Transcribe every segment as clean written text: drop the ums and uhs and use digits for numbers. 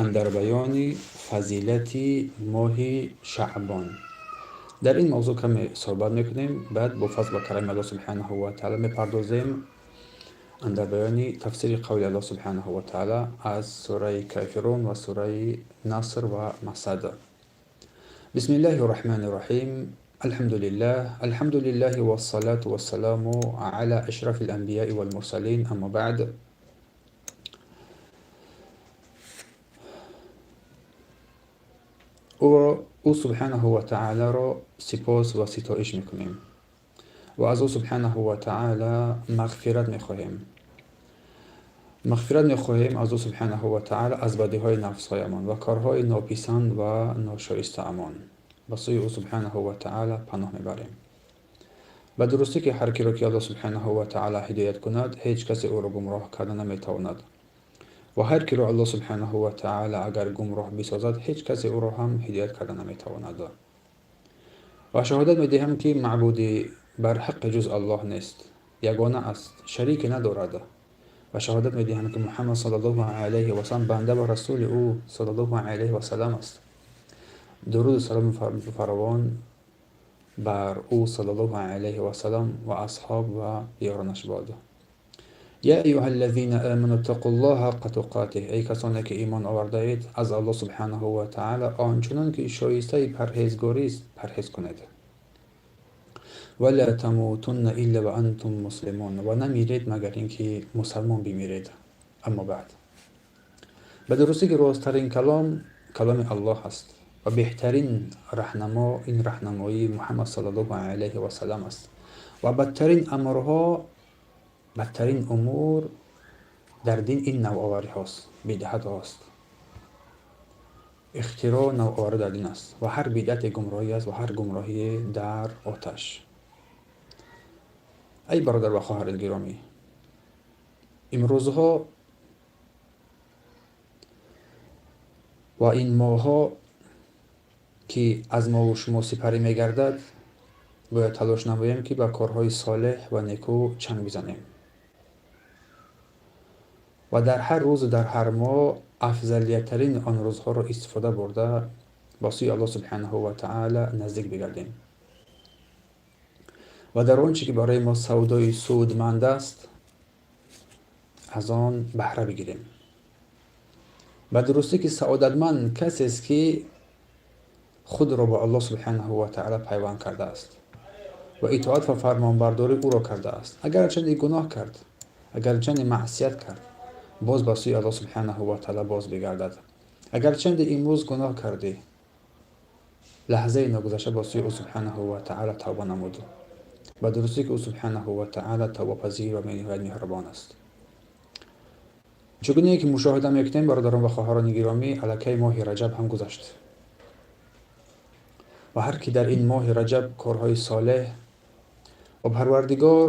Андар баёни фазилати моҳи Шаъбон. Дар ин мавзӯъ каме суҳбат мекунем, баъд бо фазл ва карами Аллоҳ субҳанаҳу ва таъала мепардозем андар баёни тафсири қавли Аллоҳ субҳанаҳу ва таъала аз сураи Кафирун ва сураи Наср ва Масад. Бисмиллаҳи рраҳмани рраҳим. Алҳамдулиллаҳ, алҳамдулиллаҳи вассалату вассаламу ала ашрафил анбияи валмурсалин, аммо баъд. Ӯ субҳанаҳу ва таъаларо сипос ва ситоиш мекунем ва аз ӯ субҳанаҳу ва таъала мағфират мехоҳем. Мағфират мехоҳем аз ӯ субҳанаҳу ва таъала аз бадиҳои нафсҳоямон ва корҳои нописанд ва ношоистаамон. Ба сӯи ӯ субҳанаҳу ва таъала паноҳ мебарем. Ба дурустӣ ки ҳар киро ки Аллоҳ субҳанаҳу ва таъала ҳидоят кунад, ҳеҷ касе ӯро гумроҳ карда наметавонад. Ва ҳар киро Аллоҳ субҳанаҳу ва таъала агар гумроҳ бисозад, ҳеҷ касе ӯро ҳам ҳидоят карда наметавонад. Ва шаҳодат медиҳам ки маъбуди барҳаққи ҷуз Аллоҳ нест, ягона аст, шарике надорад. Ва шаҳодат медиҳам ки Муҳаммад саллаллоҳу алайҳи васаллам банда ва расули ӯ саллаллоҳу алайҳи васаллам аст. Дуруду саломи фаровон бар ӯ саллаллоҳу алайҳи васаллам ва асҳоб ва ёронаш бод. Я айюҳа аллазина аману иттақуллоҳа ҳаққа туқотиҳ. Эй касоне ки имон овардаед, аз Аллоҳ субҳанаҳу ва таъала ончунон ки шоистаи парҳезгорист парҳез кунед. Ва ла тамутунна илла ва антум муслимун. Ва намиред магар ин ки мусалмон бимиред. Аммо баъд. Ба дурустӣ ки росттарин калом каломи Аллоҳ аст ва беҳтарин раҳнамо ин раҳнамоии Муҳаммад саллаллоҳу алайҳи васаллам аст ва бадтарин амрҳо, бадтарин умур дар дин ин навовариҳост, бидъатҳост. Ихтироъ навоварӣ дар дин аст ва ҳар бидъате гумроҳӣ аст ва ҳар гумроҳие дар оташ. Эй бародар ва хоҳари гиромӣ, имрӯзҳо ва ин моҳҳо ки аз мову шумо сипарӣ мегардад, бояд талош намоем ки ба корҳои солеҳ ва некӯ чанг бизанем ва дар ҳар рӯзу дар ҳар моҳ афзалияттарини он рӯзҳоро истифода бурда ба сӯи Аллоҳ субҳанаҳу ва таъала наздик бигардем ва дар он чӣ ки барои мо савдои судманд аст аз он баҳра бигирем. Ба дурустӣ ки саодатманд касест ки худро бо Аллоҳ субҳанаҳу ва таъала пайванд кардааст ва итоат ва фармонбардорӣ ӯро кардааст. Агарчанде гуноҳ кард, агарчанде маъсият кард, боз ба сӯи Аллоҳ субҳанаҳу ва таъала боз бигардад. Агарчанде имрӯз гуноҳ кардӣ, лаҳзаи ногузашта ба сӯи ӯ субҳанаҳу ва таъала тавба намуд. Ба дурустӣ ки ӯ субҳанаҳу ва таъала тавбапазир ва бениҳоят меҳрубон аст. Чугунае ки мушоҳида мекунем, бародарон ва хоҳарони гиромӣ, аллакай моҳи Раҷаб ҳам гузашт ва ҳар ки дар ин моҳи Раҷаб корҳои солеҳ ва Парвардигор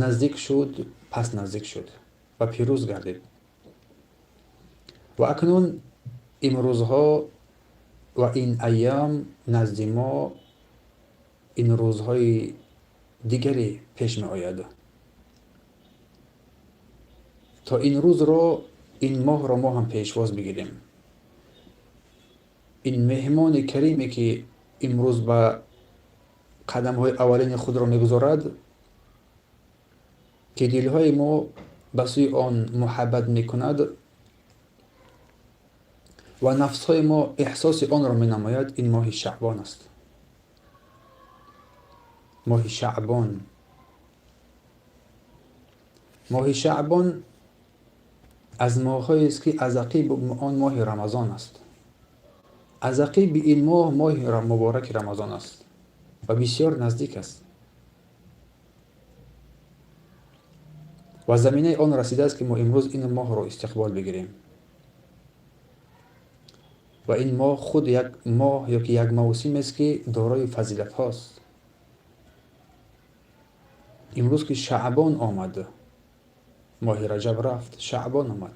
наздик шуд, пас наздик шуд ва пирӯз гардид. Ва акнун имрӯзҳо ва ин айём назди мо ин рӯзҳои дигаре пеш меояд. То ин рӯзро, ин моҳро мо ҳам пешвоз бигирем. Ин меҳмони кариме ки имрӯз ба қадамҳои аввалини худро мегузорад, ки дилҳои мо ба сӯи он муҳаббат мекунад ва нафсҳои мо эҳсоси онро менамояд, ин моҳи Шаъбон аст. Моҳи Шаъбон. Моҳи Шаъбон аз моҳҳоест ки аз ақиби он моҳи Рамазон аст. Аз ақиби ин моҳ моҳи мубораки Рамазон аст ва бисёр наздик аст. Ва заминаи он расидааст ки мо имрӯз ин моҳро истиқбол бигирем. Ва ин моҳ худ як моҳ ё ки як мавсимест ки дорои фазилатҳост. Имрӯз ки Шаъбон омад, моҳи Раҷаб рафт, Шаъбон омад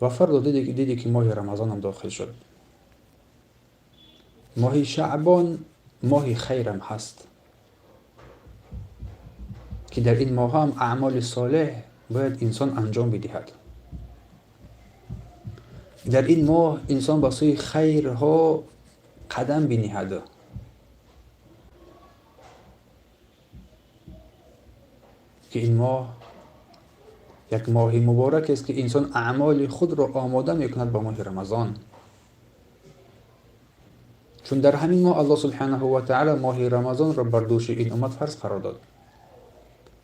ва фардо диде ки моҳи Рамазонам дохил шуд. Моҳи Шаъбон моҳи хайрам ҳаст ки дар ин моҳ ҳам аъмоли солеҳ бояд инсон анҷом бидиҳад. Дар ин моҳ инсон ба сӯи хайрҳо қадам биниҳад. Ки ин моҳ як моҳи муборак аст, ки инсон аъмоли худро омода мекунад ба моҳи Рамазон. Чун дар ҳамин моҳ Аллоҳ субҳанаҳу ва таъала моҳи Рамазонро бар дӯши ин уммат фарз қарор дод,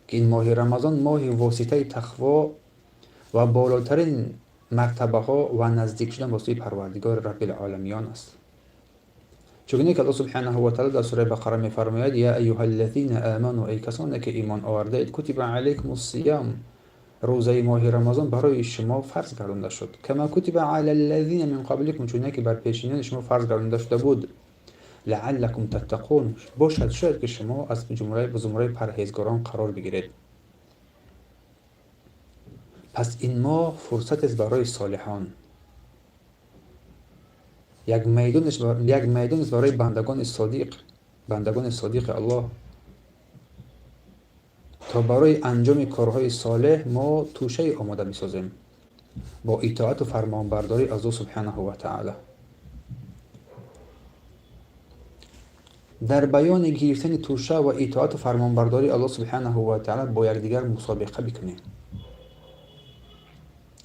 ки ин моҳи Рамазон моҳи воситаи тақво ва болотарин мартабаҳо ва наздик шудан ба сӯи Парвардигори Раббил оламиён аст. Чунки Аллоҳ субҳанаҳу ва таъала дар сураи Бақара мефармояд: я айюҳаллазина аману, эй касоне ки имон овардаед, кутиба алайкумус сиям, рӯзаи моҳи Рамазон барои шумо фарз гардонда шуд. Кама кутиба алаллазина мин қабликум, чуне ки бар пешиниёни шумо фарз гардонда шуда буд. Лааллакум таттақун, бошад шояд ки шумо аз зумраи парҳезгорон қарор бигиред. Пас ин моҳ фурсатест барои солиҳон, як майдонест барои бандагони содиқ, бандагони содиқи Аллоҳ, то барои анҷоми корҳои солеҳ мо тӯшае омода бисозем бо итоату фармонбардорӣ аз ӯ субҳанаҳу ва таъала. Дар баёни гирифтани тӯша ва итоату фармонбардории Аллоҳ субҳанаҳу ва таъала бо якдигар мусобиқа бикунем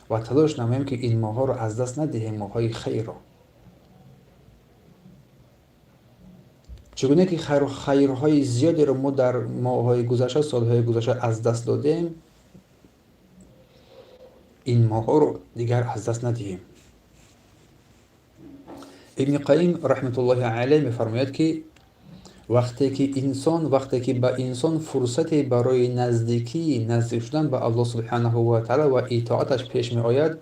ва талош намоем, ки ин моҳҳоро аз даст надиҳем, моҳҳои хайрро. Чӣ гуна ки хайрҳои зиёдеро мо дар моҳҳои гузашта, солҳои гузашта аз даст додем, ин моҳҳоро дигар аз даст надиҳем. Ибни Қайим раҳматуллоҳи алайҳ мефармояд, ки вақте ки ба инсон фурсате барои наздик шудан ба Аллоҳ субҳанаҳу ва таъала ва итоаташ пеш меояд,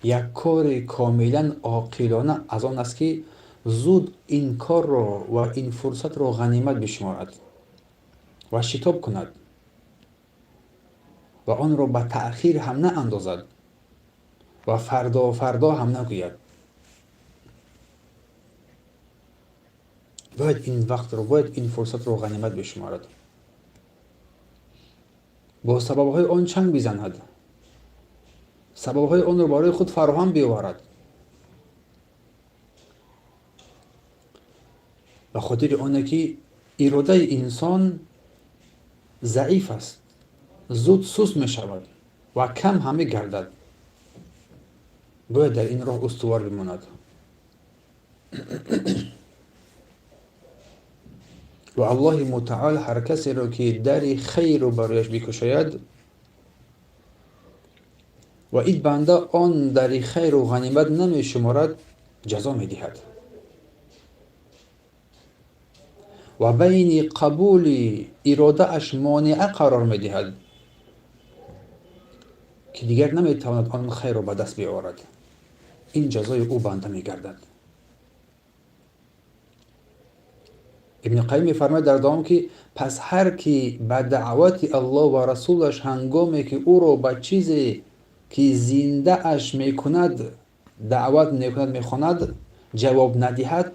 як кори комилан оқилона аз он аст, ки зуд ин корро ва ин фурсатро ғанимат бишуморад ва шитоб кунад ва онро ба таъхир ҳам наандозад ва фардо ҳам нагӯяд. Бояд ин вақтро, бояд ин фурсатро ғанимат бишуморад, бо сабабҳои он чанг бизанад, сабабҳои онро барои худ фароҳам биёварад, ба хотири оне ки иродаи инсон заиф аст, зуд суст мешавад ва кам ҳам мегардад. Бояд дар ин роҳ устувор бимонад ва Аллоҳи мутаол ҳар касеро ки дари хайрро барояш бикушояд ва ин банда он дари хайру ғанимат намешуморад, ҷазо медиҳад ва байни қабули иродааш монеа қарор медиҳад, ки дигар наметавонад он хайрро ба даст биёварад. Ин ҷазои ӯ банда мегардад. Ибни Қайим мефармояд дар давом, ки пас ҳар ки ба даъвати Аллоҳ ва расулаш ҳангоме ки ӯро ба чизе ки зиндааш мекунад даъват мекунад мехонад, ҷавоб надиҳад,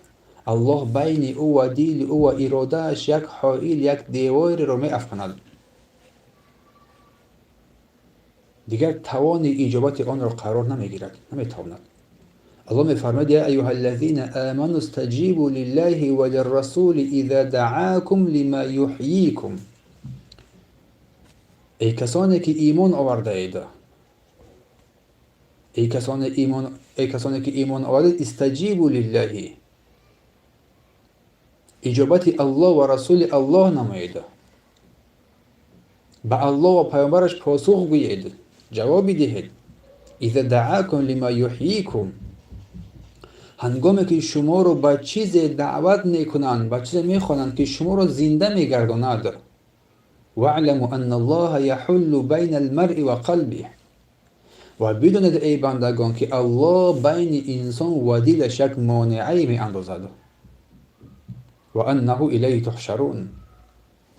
Аллоҳ байни ӯ ва дили ӯ ва иродааш як ҳоил, як девориро меафканад, дигар тавони иҷобати онро қарор намегирад, наметавонад. Аллоҳ мефармояд: я айюҳаллазина аману стаҷибу лиллаҳи ва лиррасули иза даъакум лима юҳйикум. Эй касоне ки имон овардаед, эй касоне ки имон овардаед, истаҷибу лиллаҳи, иҷобати Аллоҳ ва расули Аллоҳ намоед, ба Аллоҳ ва паёмбараш посух гӯед, ҷавоб бидиҳед. Иза даъакум лима юҳйикум, ҳангоме ки шуморо ба чизе даъват мекунанд, ба чизе мехонанд, ки шуморо зинда мегардонад. Ваъламу анна Аллоҳа яҳуллу байна алмаръи ва қалбиҳ, ва бидонед, эй бандагон, ки Аллоҳ байни инсон ва дилаш як монеае меандозад. Ва аннаҳу илайҳи туҳшарун,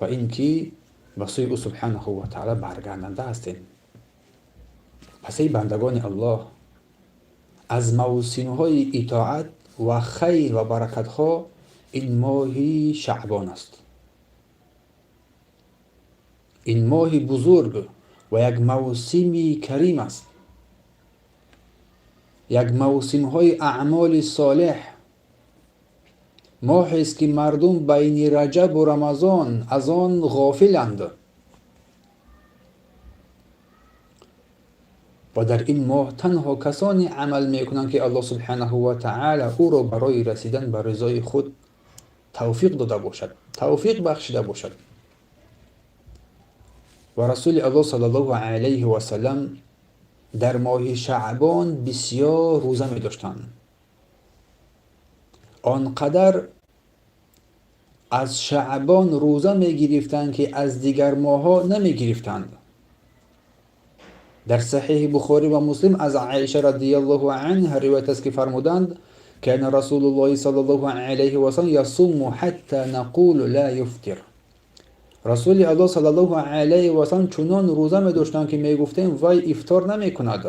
ва ин ки ба сӯи ӯ субҳанаҳу ва таъала баргарданда ҳастем. Пас эй бандагони Аллоҳ, аз мавсимҳои итоат ва хайр ва баракатҳо ин моҳи Шаъбон аст. Ин моҳи бузург ва як мавсими карим аст. Як мавсимҳои аъмоли солеҳ, моҳест ки мардум байни Раҷабу Рамазон аз он ғофиланд ва дар ин моҳ танҳо касоне амал мекунанд, ки Аллоҳ субҳанаҳу ва таъала ӯро барои расидан ба ризои худ тавфиқ дода бошад, тавфиқ бахшида бошад. Ва Расули Аллоҳ саллаллоҳу алайҳи васаллам дар моҳи Шаъбон бисёр рӯза медоштанд. Он қадар аз Шаъбон рӯза мегирифтанд, ки аз дигар моҳҳо намегирифтанд. Дар Саҳеҳи Бухорӣ ва Муслим аз Аиша радияллоҳу анҳа ривоят аст, ки фармуданд: кана Расулуллоҳи саллаллоҳу алайҳи васаллам ясуму ҳатта нақулу ла юфтир. Расули Аллоҳ саллаллоҳу алайҳи васаллам чунон рӯза медоштанд, ки мегуфтем вай ифтор намекунад.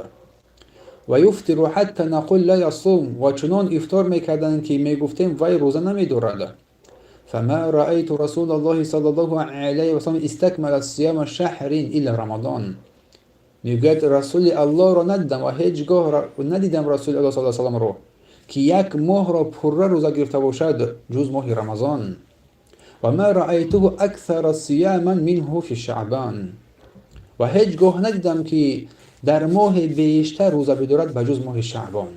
Ва юфтиру ҳатта нақул ла ясум. Ва чунон ифтор мекарданд, ки мегуфтем вай рӯза намедорад. Фама раайту Расулаллоҳи саллаллоҳу алайҳи васаллам истакмала сияма шаҳрин илла Рамадон. Мегӯяд, Расули Аллоҳро надидам ва ҳеҷ гоҳ надидам Расули Аллоҳ саллаллоҳу алайҳи васалламро, ки як моҳро пурра рӯза гирифта бошад, ҷуз моҳи Рамазон. Ва ма раайтуҳу аксара сияман минҳу фи Шаъбан. Ва ҳеҷ гоҳ надидам, ки дар моҳи бештар рӯза бидорад, ба ҷуз моҳи Шаъбон,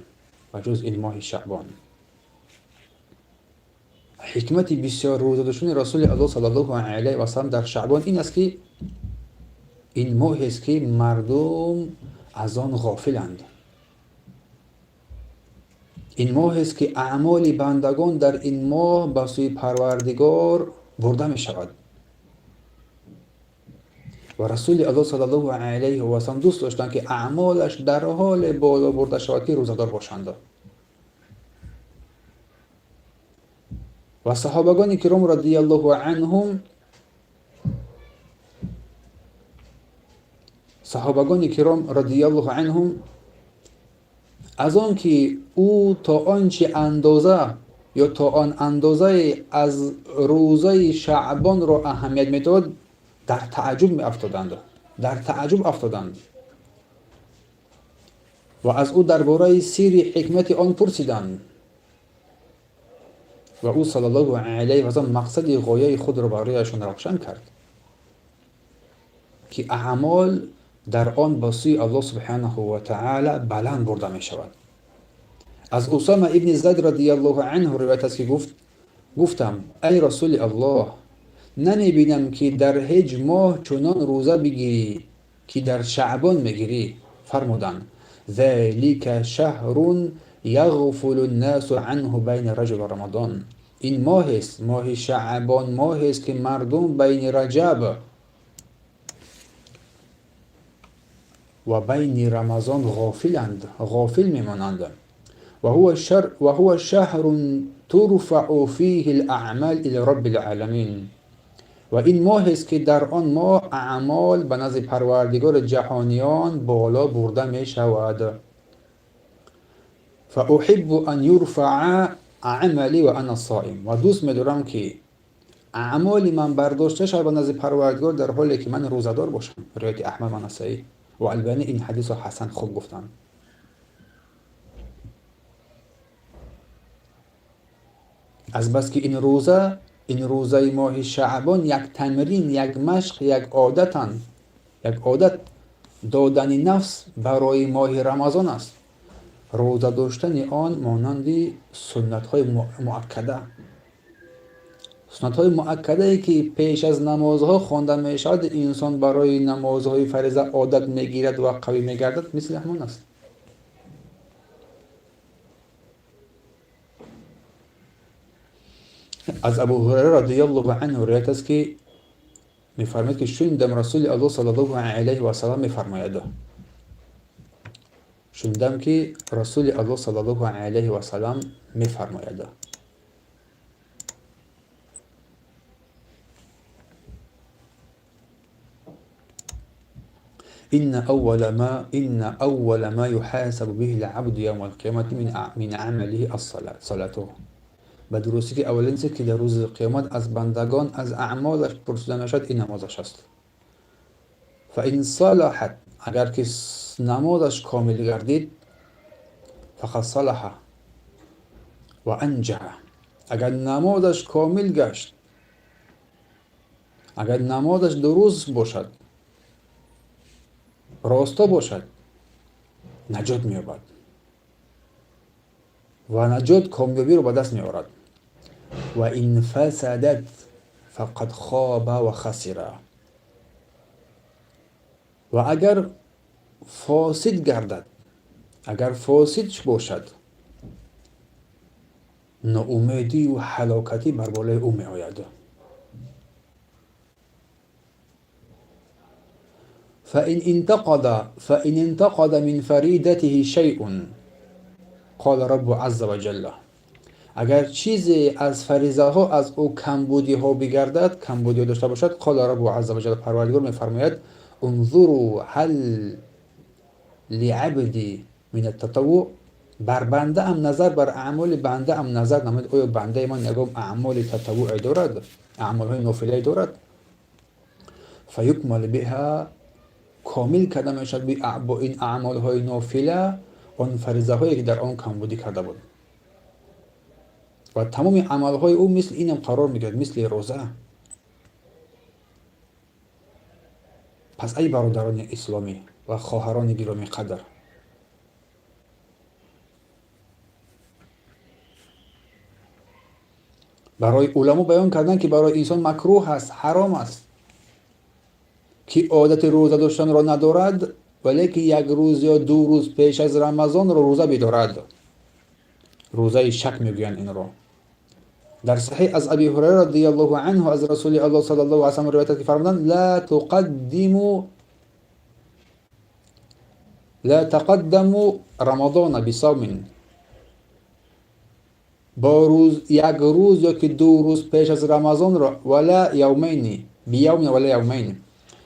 ба ҷуз ин моҳи Шаъбон. Ҳикмати бисёр рӯза доштани Расули Аллоҳ саллаллоҳу алайҳи васаллам дар Шаъбон ин аст, ки ин моҳест, ки мардум аз он ғофиланд. Ин моҳест, ки аъмоли бандагон дар ин моҳ ба сӯи Парвардигор бурда мешавад. Ва Расули Аллоҳ саллаллоҳу алайҳи васаллам дӯст доштанд, ки аъмолаш дар ҳоле боло бурда шавад, ки рӯзадор бошанд. Ва саҳобагони киром радияллоҳу анҳум, саҳобагони киром радияллоҳу анҳум аз он ки ӯ то он чи андоза ё то он андозае аз рӯзаи Шаъбонро аҳамият медод, дар тааҷҷуб меафтоданд, дар тааҷҷуб афтоданд ва аз ӯ дар бораи сирри ҳикмати он пурсиданд. Ва ӯ саллаллоҳу алайҳи васаллам мақсади ғояи худро барояшон равшан кард, ки аъмол дар он ба сӯи Аллоҳ субҳанаҳу ва таъала баланд бурда мешавад. Аз Усама ибни Зайд радияллоҳу анҳу ривоят аст, ки гуфт: гуфтам, ай Расули Аллоҳ, намебинам, ки дар ҳеҷ моҳ чунон рӯза бигирӣ, ки дар Шаъбон мегирӣ. Фармуданд: залика шаҳрун яғфулу ннасу анҳу байна раҷаб ва Рамадон. Ин моҳест, моҳи Шаъбон моҳест, ки мардум байни Раҷаб ва байни Рамазон ғофиланд, ғофил мемонанд. Ва ҳува шаҳрун турфаъу фиҳи лаъмал ила робби лъаламин. Ва ин моҳест, ки дар он моҳ аъмол ба назди Парвардигори ҷаҳониён боло бурда мешавад. Фауҳиббу ан юрфаа амалӣ ва ана соим. Ва дӯст медорам, ки аъмоли ман бардошта шавад ба назди Парвардигор, дар ҳоле ки ман рӯзадор бошам. Ривояти Аҳмад ва Насаӣ ва Албанӣ ин ҳадисро ҳасан хуб гуфтанд. Азбаски ин рӯза, ин рӯзаи моҳи Шаъбон як тамрин, як машқ, як одатан, як одат додани нафс барои моҳи Рамазон аст, рӯза доштани он монанди суннатҳои муаккада, суннатҳои муаккадае, ки пеш аз намозҳо хонда мешавад, инсон барои намозҳои фариза одат мегирад ва қавӣ мегардад, мисли ҳамон аст. Аз Абу Ҳурайра радияллоҳу анҳу ривоят аст, ки мефармояд, ки шунидам Расули Аллоҳ саллаллоҳу алайҳи васаллам мефармояд, шунидам, ки Расули Аллоҳ саллаллоҳу алайҳи васаллам мефармояд: إن أول ما يحاسب به العبد يوم القيامة من عمله الصلاة صلاته. Ба дурустӣ, ки аввалин чизе, ки дар рӯзи қиёмат аз бандагон аз аъмолаш пурсида мешавад, ин намозаш аст. فإن صلحت, агар ки намозаш комил гардид, фақад салаҳа ва анҷаҳа. Агар намозаш комил гашт, агар намозаш дуруст бошад, росто бошад, наҷот меёбад ва наҷот комёбиро ба даст меорад. Ва ин фасадат фақад хоба ва хасира. Ва агар фосид гардад, агар фосид бошад, ноумедию ҳалокатӣ бар болои ӯ меояд. فإن انتقد من فريدته شيء قال رب عز وجل. Агар чизе аз фаризаҳо аз ӯ камбудиҳо бигардад, камбудиҳо дошта бошад, قال رب عز وجل, Парвардигор мефармояд: انظروا هل لعبدي من التطوع. Бар бандаам назар, бар аъмоли бандаам назар намоед, оё бандаи ман ягон аъмоли татаввуъе дорад, аъмолҳои нофилае дорад? فيكمل بها, комил карда мешавад бо ин аъмолҳои нофила он фаризаҳое ки дар он камбудӣ карда буд. Ва тамоми амалҳои ӯ мисли инам қарор мегирад, мисли рӯза. Пас ай бародарони исломӣ ва хоҳарони гиромӣ қадр, барои уламо баён карданд, ки барои инсон макрӯҳ аст, ҳаром аст, ки одати рӯза доштанро надорад, вале ки як рӯз ё ду рӯз пеш аз Рамазонро рӯза бидорад. Рӯзаи шак мегӯянд инро. Дар саҳеҳ аз Аби Ҳурайра радияллоҳу анҳу аз Расули Аллоҳ саллаллоҳу алайҳи васаллам ривоят аст, ки фармуданд: ла тақаддаму рамадона бисавмин. Бо рӯз, як рӯз ё ки ду рӯз пеш аз Рамазонро, вала явмайни биявмин вала явмайни,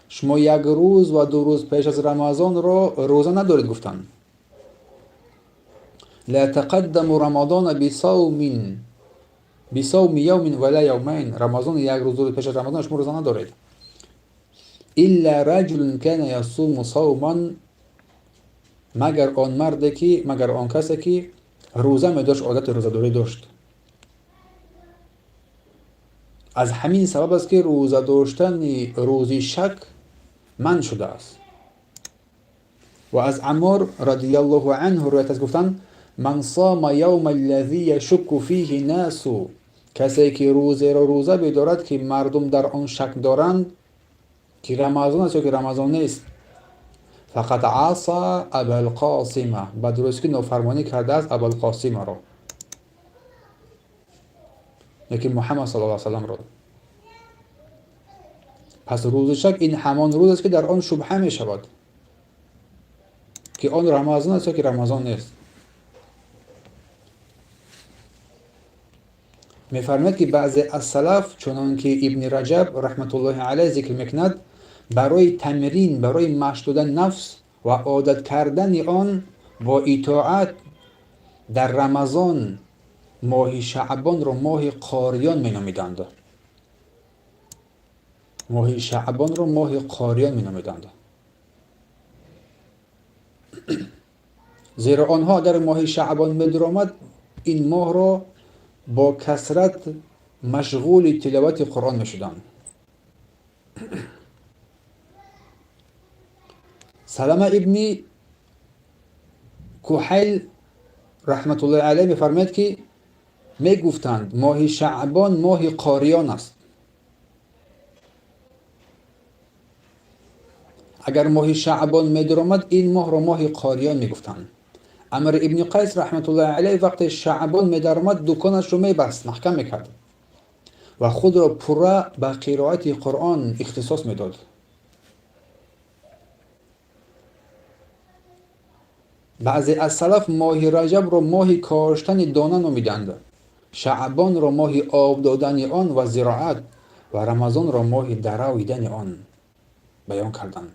шумо як рӯз ва ду рӯз пеш аз Рамазонро рӯза надоред, гуфтанд. Ла тақаддаму рамадона бисавми явмин вала явмайн. Рамазон як рӯз, ду рӯз пеш аз Рамазон шумо рӯза надоред. Илла раҷулун кана ясуму савман, магар он марде ки, магар он касе ки рӯза медошт, одати рӯзадорӣ дошт. Аз ҳамин сабаб аст, ки рӯза доштани рӯзи шак манъ шудааст. Ва аз Аммор радияллоҳу анҳу ривоят аст, гуфтанд: ман сома явма аллази яшукку фиҳи насу, касе ки рӯзеро рӯза бидорад, ки мардум дар он шак доранд, ки Рамазон аст ё ки Рамазон нест, фақад аса Абалқосима, ба дурустӣ нофармонӣ кардааст Абалқосимаро, яки Муҳаммад саллаллоҳу алайҳи васалламро. Пас рӯзи шак ин ҳамон рӯз аст, ки дар он шубҳа мешавад, ки он Рамазон аст ё ки Рамазон нест. Мефармояд, ки баъзе аз салаф, чунон ки Ибни Раҷаб раҳматуллоҳи алайҳ зикр мекунад, барои тамрин, барои машқ додани нафс ва одат кардани он бо итоат дар Рамазон моҳи Шаъбонро моҳи қориён меномиданд. Моҳи Шаъбонро моҳи қориён меномиданд, зеро онҳо агар моҳи Шаъбон медаромад, ин моҳро бо касрат машғули тиловати Қуръон мешуданд. Салама ибни Куҳайл раҳматуллоҳи алайҳ мефармояд, ки мегуфтанд: моҳи Шаъбон моҳи қориён аст. Агар моҳи Шаъбон медаромад, ин моҳро моҳи қориён мегуфтанд. Амр ибни Қайс раҳматуллоҳи алайҳ вақте Шаъбон медаромад, дуконашро мебаст, маҳкам мекард ва худро пурра ба қироати Қуръон ихтисос медод. Баъзе аз салаф моҳи Раҷабро моҳи коштани дона номиданд, Шаъбонро моҳи об додани он ва зироат ва Рамазонро моҳи даравидани он баён карданд.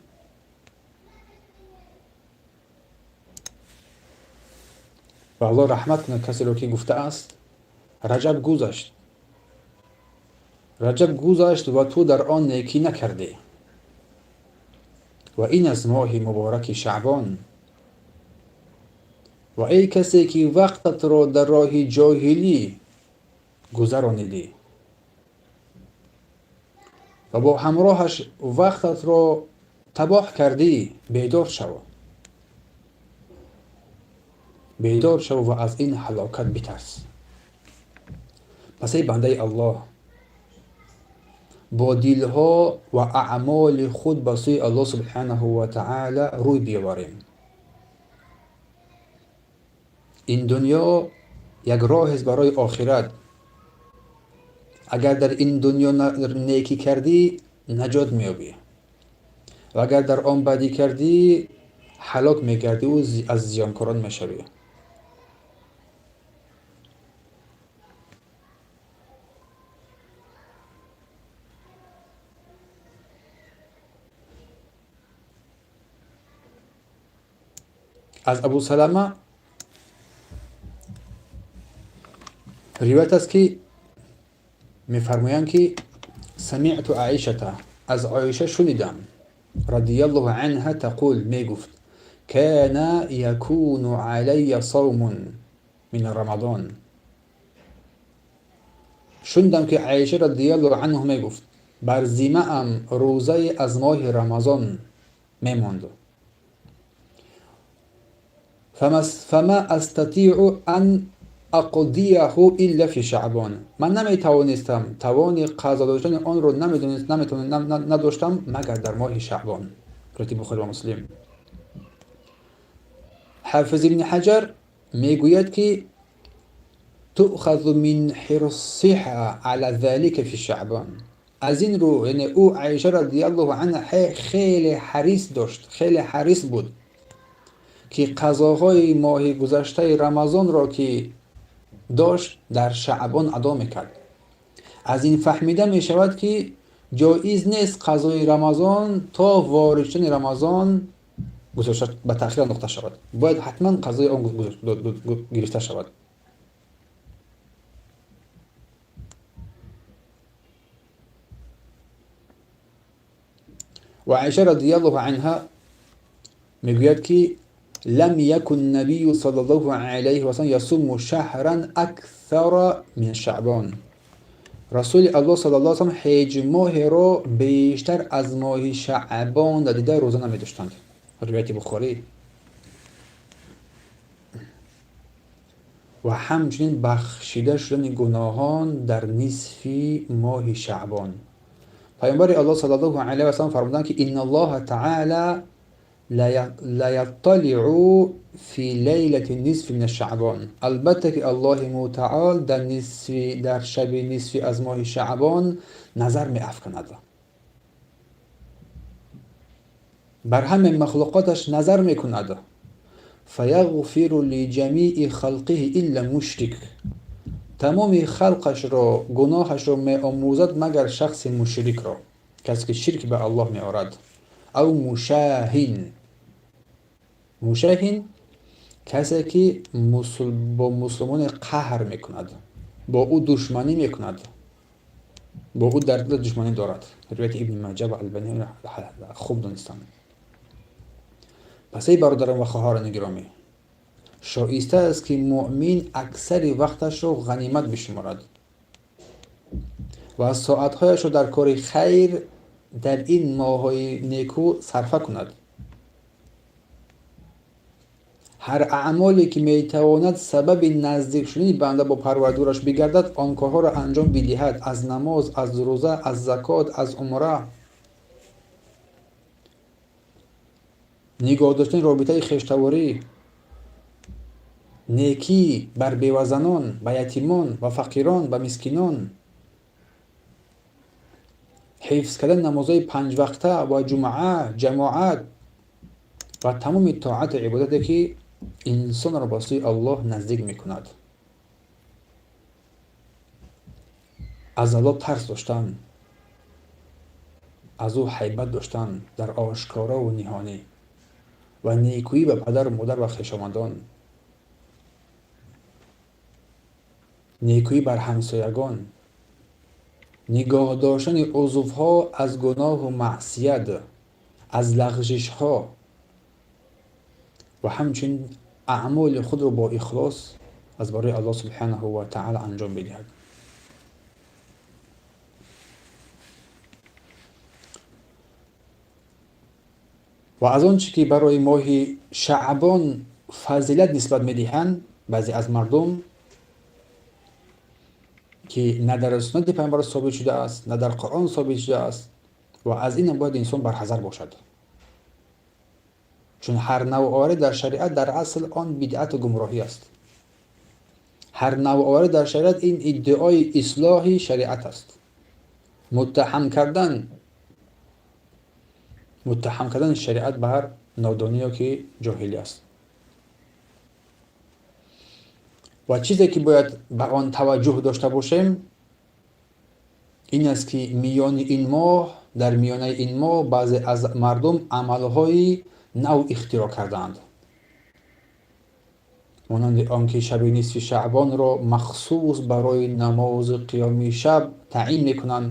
Ва Аллоҳ раҳмат кунад касеро, ки гуфтааст: Раҷаб гузашт, Раҷаб гузашт ва ту дар он некӣ накардӣ, ва ин аст моҳи мубораки Шаъбон. Ва эй касе ки вақтатро дар роҳи ҷоҳилӣ гузаронидӣ ва бо ҳамроҳаш вақтатро табоҳ кардӣ, бедор шав. Бедор шав ва аз ин ҳалокат битарс. Пас эй бандаи Аллоҳ, бо дилҳо ва аъмоли худ ба сӯи Аллоҳ субҳанаҳу ва таъала рӯй биёварем. Ин дунё як роҳест барои охират. Агар дар ин дунё некӣ кардӣ, наҷот меёбӣ, ва агар дар он бадӣ кардӣ, ҳалок мегардиву аз зиёнкорон мешавӣ. Аз Абу Салама ривоят аст, ки мефармоянд, ки самиъту Аишата, аз Оиша шунидам, радияллоҳу анҳа, тақул, мегуфт: кана якуну алайя савмун мин рамадон. Шунидам, ки Аиша радияллоҳу анҳу мегуфт: бар зиммаам рӯзае аз моҳи Рамазон мемонд. Фама астатиъу ан ақдияҳу илла фи шаъбон. Ман наметавонистам, тавони қазо доштани онро надоштам, магар дар моҳи Шаъбон. Ривояти Бухорӣ ва Муслим. Ҳафиз ибни Ҳаҷар мегӯяд, ки туъхазу мин ҳирсиҳа ала залика фи шаъбон. Аз ин рӯ, яъне ӯ Аиша радиаллоҳу анҳа хеле ҳарис дошт, хеле ҳарис буд, ки қазоҳои моҳи гузаштаи Рамазонро, ки дошт, дар Шаъбон адо мекард. Аз ин фаҳмида мешавад, ки ҷоиз нест қазои Рамазон то ворид шудани Рамазон гузошта, ба таъхир андохта шавад. Бояд ҳатман қазои он гирифта шавад. Ва Аиша радиаллоҳу анҳа мегӯяд, ки лам якун набию саллаллоҳу алайҳи васаллам ясуму шаҳран аксара мин шаъбон. Расули Аллоҳ саллаллоҳу алайҳи васаллам ҳеҷ моҳеро бештар аз моҳи Шаъбон дида рӯза намедоштанд. Ривояти Бухорӣ. Ва ҳамчунин бахшида шудани гуноҳон дар нисфи моҳи Шаъбон. Паёмбари Аллоҳ саллаллоҳу алайҳи васаллам фармуданд, ки инналлоҳа таъала ла ятталиъу фи лайлати нисфи мин шаъбон. Албатта ки Аллоҳи мутаол дар шаби нисфи аз моҳи Шаъбон назар меафканад, бар ҳамаи махлуқоташ назар мекунад. Фаяғфиру лиҷамии халқиҳи илла мушрик. Тамоми халқашро гуноҳашро меомӯзад, магар шахси мушрикро, касе ки ширк ба Аллоҳ меорад. Ав мушаҳин. Мушаҳин касе ки бо мусулмоне қаҳр мекунад, бо ӯ душманӣ мекунад, бо ӯ дар дил душманӣ дорад. Ривояти Ибни Маҷа ва Албани хуб донистанд. Пас эй бародарон ва хоҳарони гиромӣ, шоиста аст, ки муъмин аксари вақташро ғанимат бишуморад ва соатҳояшро дар кори хайр дар ин моҳҳои некӯ сарфа кунад. Ҳар аъмоле ки метавонад сабаби наздик шудани банда бо Парвардигораш бигардад, он корҳоро анҷом бидиҳад: аз намоз, аз рӯза, аз закот, аз умра, нигоҳ доштани робитаи хештаворӣ, некӣ бар бевазанон, ба ятимон, ба фақирон, ба мискинон, ҳифз кардани намозҳои панҷвақта ва ҷумъа ҷамоат ва тамоми тоату ибодате, ки инсонро ба сӯи Аллоҳ наздик мекунад. Аз Аллоҳ тарс доштан, аз ӯ ҳайбат доштан дар ошкорову ниҳонӣ ва некӯӣ ба падару модар ва хешовандон, некӯӣ бар ҳамсоягон, нигоҳ доштани узвҳо аз гуноҳу маъсият, аз лағжишҳо ва ҳамчунин аъмоли худро бо ихлос аз барои Аллоҳ субҳанаҳу ва таъала анҷом бидиҳад. Ва аз он чӣ ки барои моҳи Шаъбон фазилат нисбат медиҳанд баъзе аз мардум, ки на дар суннати паёмбар собит шудааст, на дар Қуръон собит шудааст, ва аз инам бояд инсон барҳазар бошад, чун ҳар навъоварӣ дар шариат дар асл он бидъату гумроҳӣ аст. Ҳар навъоварӣ дар шариат ин иддаои ислоҳи шариат аст. Муттаҳам кардани шариат ба ҳар нодонӣ ё ки ҷоҳилӣ аст. Ва чизе ки бояд ба он таваҷҷӯҳ дошта бошем ин аст, ки миёни ин моҳ, дар миёнаи ин моҳ баъзе аз мардум амалҳои нав ихтироъ кардаанд, монанди он ки шаби нисфи шаъбонро махсус барои намози қиёми шаб таъин мекунанд,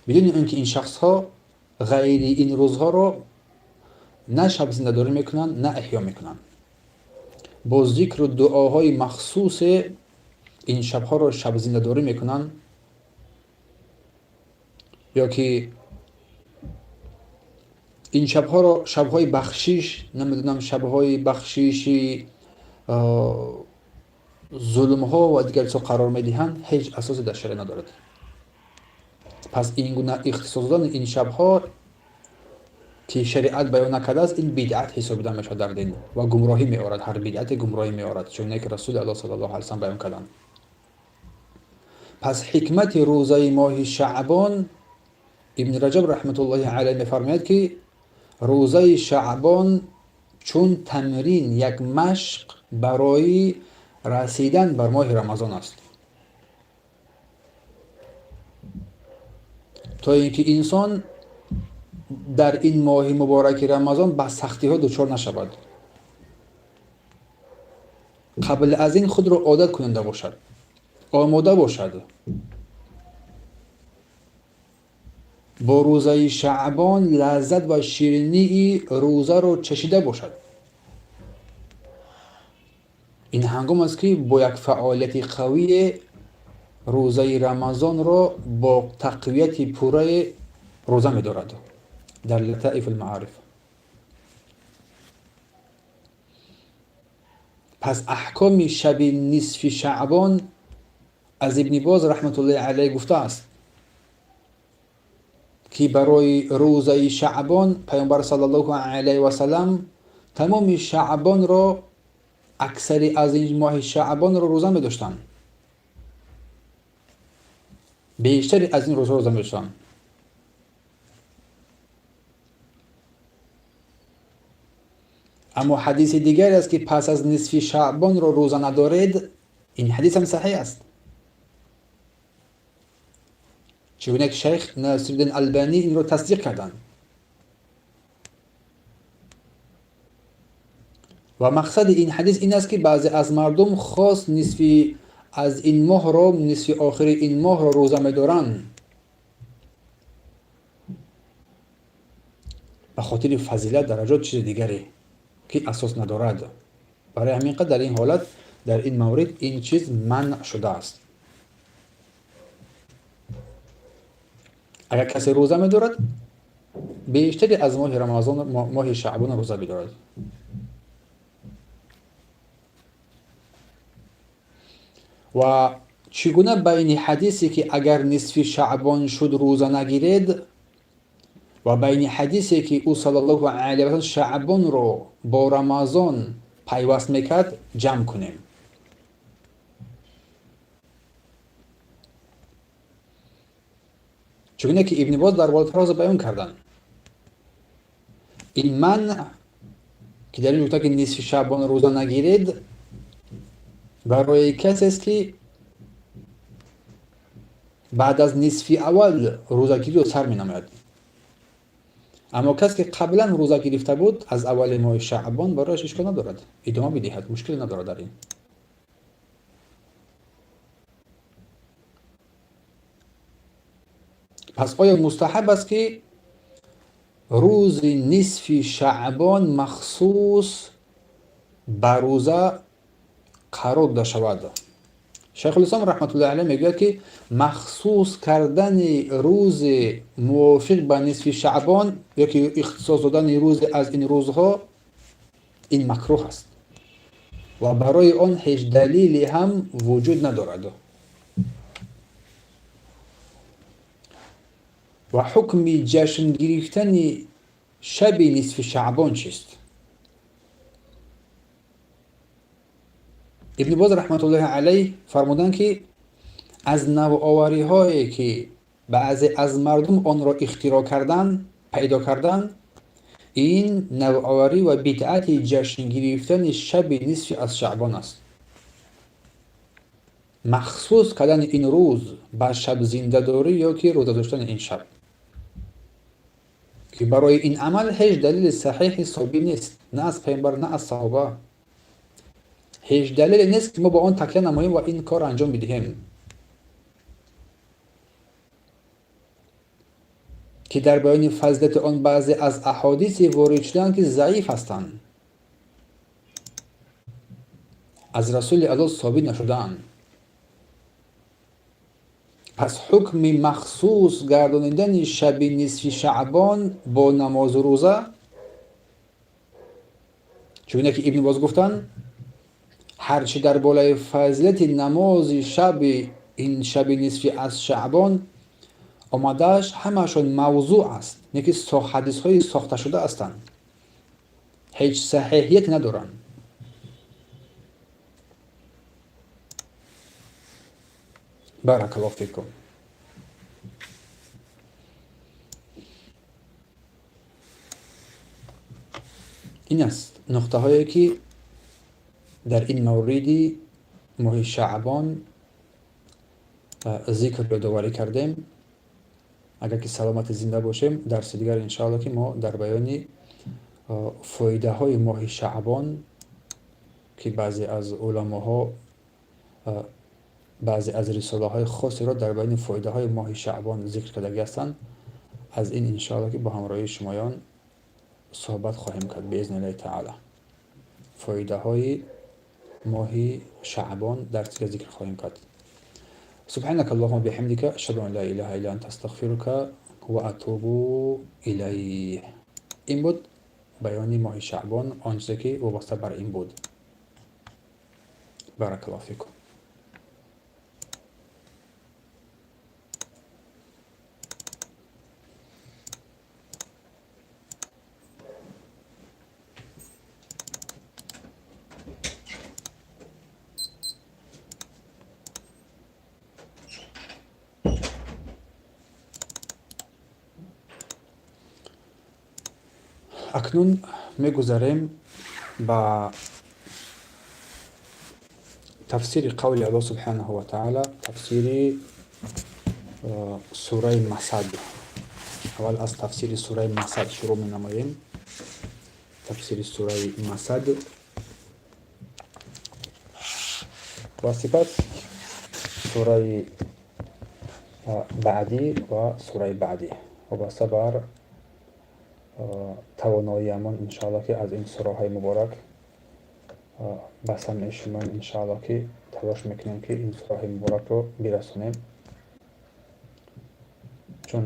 бидуни он ки ин шахсҳо ғайри ин рӯзҳоро на шаб зиндадорӣ мекунанд, на эҳё мекунанд. Бо зикру дуоҳои махсусе ин шабҳоро шаб зиндадорӣ мекунанд, ё ки ин шабҳоро шабҳои бахшиш, намедонам, шабҳои бахшиши зулмҳо ва дигар чизҳо қарор медиҳанд, ҳеҷ асосе дар шариат надорад. Пас ин гуна ихтисос додани ин шабҳо ки шариат баён накардааст, ин бидъат ҳисобида мешавад дар дин ва гумроҳӣ меорад. Ҳар бидъате гумроҳӣ меорад, чуне ки Расули Аллоҳ саллаллоҳу алайҳи васаллам баён карданд. Пас ҳикмати рӯзаи моҳи Шаъбон, Ибни Раҷаб раҳматуллоҳи алайҳ мефармояд, ки рӯзаи Шаъбон чун тамрин, як машқ барои расидан бар моҳи Рамазон аст, то ин ки инсон дар ин моҳи мубораки Рамазон ба сахтиҳо дучор нашавад, қабл аз ин худро одат кунанда бошад, омода бошад. Бо рӯзаи Шаъбон лаззат ва ширинии рӯзаро чашида бошад. Ин ҳангом аст, ки бо як фаъолияти қавие рӯзаи Рамазонро бо тақвияти пуррае рӯза медорад. Дар Латаиф алмаориф. Пас аҳкоми шаби нисфи Шаъбон аз Ибни Боз раҳматуллоҳи алайҳ гуфтааст, ки барои рӯзаи Шаъбон паёмбар саллаллоҳу алайҳи васаллам тамоми Шаъбонро, аксари аз ин моҳи Шаъбонро рӯза медоштанд, бештари аз ин рӯзҳо рӯза медоштанд. Аммо ҳадиси дигаре аст, ки пас аз нисфи Шаъбонро рӯза надоред, ин ҳадис ҳам саҳеҳ аст. Чигуна ки шайх Насриддин Албанӣ инро тасдиқ карданд. Ва мақсади ин ҳадис ин аст, ки баъзе аз мардум хос нисфи аз ин моҳро, нисфи охири ин моҳро рӯза медоранд ба хотири фазилат, дараҷот, чизи дигаре ки асос надорад. Барои ҳамин қадр дар ин ҳолат, дар ин маврид ин чиз манъ шудааст. Агар касе рӯза медорад, бештари аз моҳи Рамазон, моҳи Шаъбон рӯза бидорад. Ва чӣ гуна байни ҳадисе ки агар нисфи Шаъбон шуд рӯза нагиред, ва байни ҳадисе ки ӯ саллаллоҳу алайҳи васаллам Шаъбонро бо Рамазон пайваст мекард ҷамъ кунем? Чугуна ки Ибни Боз дар болотар баён карданд, ин манъ ки дар ин гуфта ки нисфи Шаъбон рӯза нагиред, барои касест ки баъд аз нисфи аввал рӯзагириро сар менамояд. Аммо кас ки қаблан рӯза гирифта буд аз аввали моҳи Шаъбон, барояш ишкол надорад, идома бидиҳад, мушкиле надорад дар ин. Пас оё мустаҳаб аст, ки рӯзи нисфи шаъбон махсус ба рӯза қарор дода шавад? Шайхулислом раҳматуллоҳи алайҳ мегӯяд, ки махсус кардани рӯзи мувофиқ ба нисфи шаъбон ёки ихтисос додани рӯзе аз ин рӯзҳо ин макрӯҳ аст ва барои он ҳеҷ далеле ҳам вуҷуд надорад. Ва ҳукми ҷашн гирифтани шаби нисфи шаъбон чист? Ибни Боз раҳматуллоҳи алайҳ фармуданд, ки аз навовариҳое ки баъзе аз мардум онро ихтироъ кардан, пайдо кардан, ин навоварӣ ва бидъати ҷашн гирифтани шаби нисфи аз шаъбон аст. Махсус кардани ин рӯз ба шаб зиндадорӣ ё ки рӯза доштани ин шаб, ки барои ин амал ҳеҷ далели саҳеҳи собит нест, на аз пайғамбар, на аз саҳоба. Ҳеҷ далеле нест, ки мо ба он такя намоем ва ин кор анҷом бидиҳем, ки дар баёни фазилати он баъзе аз аҳодисе ворид шудаанд, ки заиф ҳастанд, аз Расули Аллоҳ собит нашудаанд. Пас ҳукми махсус гардонидани шаби нисфи шаъбон бо намозу рӯза, чуне ки Ибни Боз гуфтанд, ҳарчи дар болои фазилати намози шаби ин шаби нисфи аз шаъбон омадааш, ҳамаашон мавзӯъ аст, не ки ҳадисҳои сохташуда ҳастанд, ҳеҷ саҳеҳият надоранд. Баракаллоҳу фикум. Ин аст нуқтаҳое, ки дар ин мавриди моҳи шаъбон зикр ёдоварӣ кардем. Агар ки саломати зинда бошем, дарси дигар иншоалло, ки мо дар баёни фоидаҳои моҳи шаъбон, ки баъзе аз уламоҳо баъзе аз рисолаҳои хосеро дар баёни фоидаҳои моҳи шаъбон зикр кардагӣ ҳастанд, аз ин иншоалло, ки бо ҳамроҳии шумоён суҳбат хоҳем кард биизниллаҳи таала. Фоидаҳои моҳи шаъбон дар дигар зикр хоҳем кард. سبحانك اللهم وبحمدك، أشهد أن لا إله إلا أنت، أستغفرك وأتوب إليه. ин буд баёни моҳи шаъбон, он чизе ки вобаста бар ин буд. Баракаллоҳу фикум. Акнун мегузарем ба тафсири қавли Аллоҳ субҳанаҳу ва таала, тафсири сураи Масад. Аввал аз тафсири сураи Масад шурӯъ менамоем. Тафсири сураи Масад ва сипас сураи баъдӣ ва сураи баъдӣ вобаста бар тавоноиамон иншоалло, ки аз ин сураҳои муборак ба самъи шумо иншоалло, ки талош мекунем, ки ин сураҳои муборакро бирасонем, чун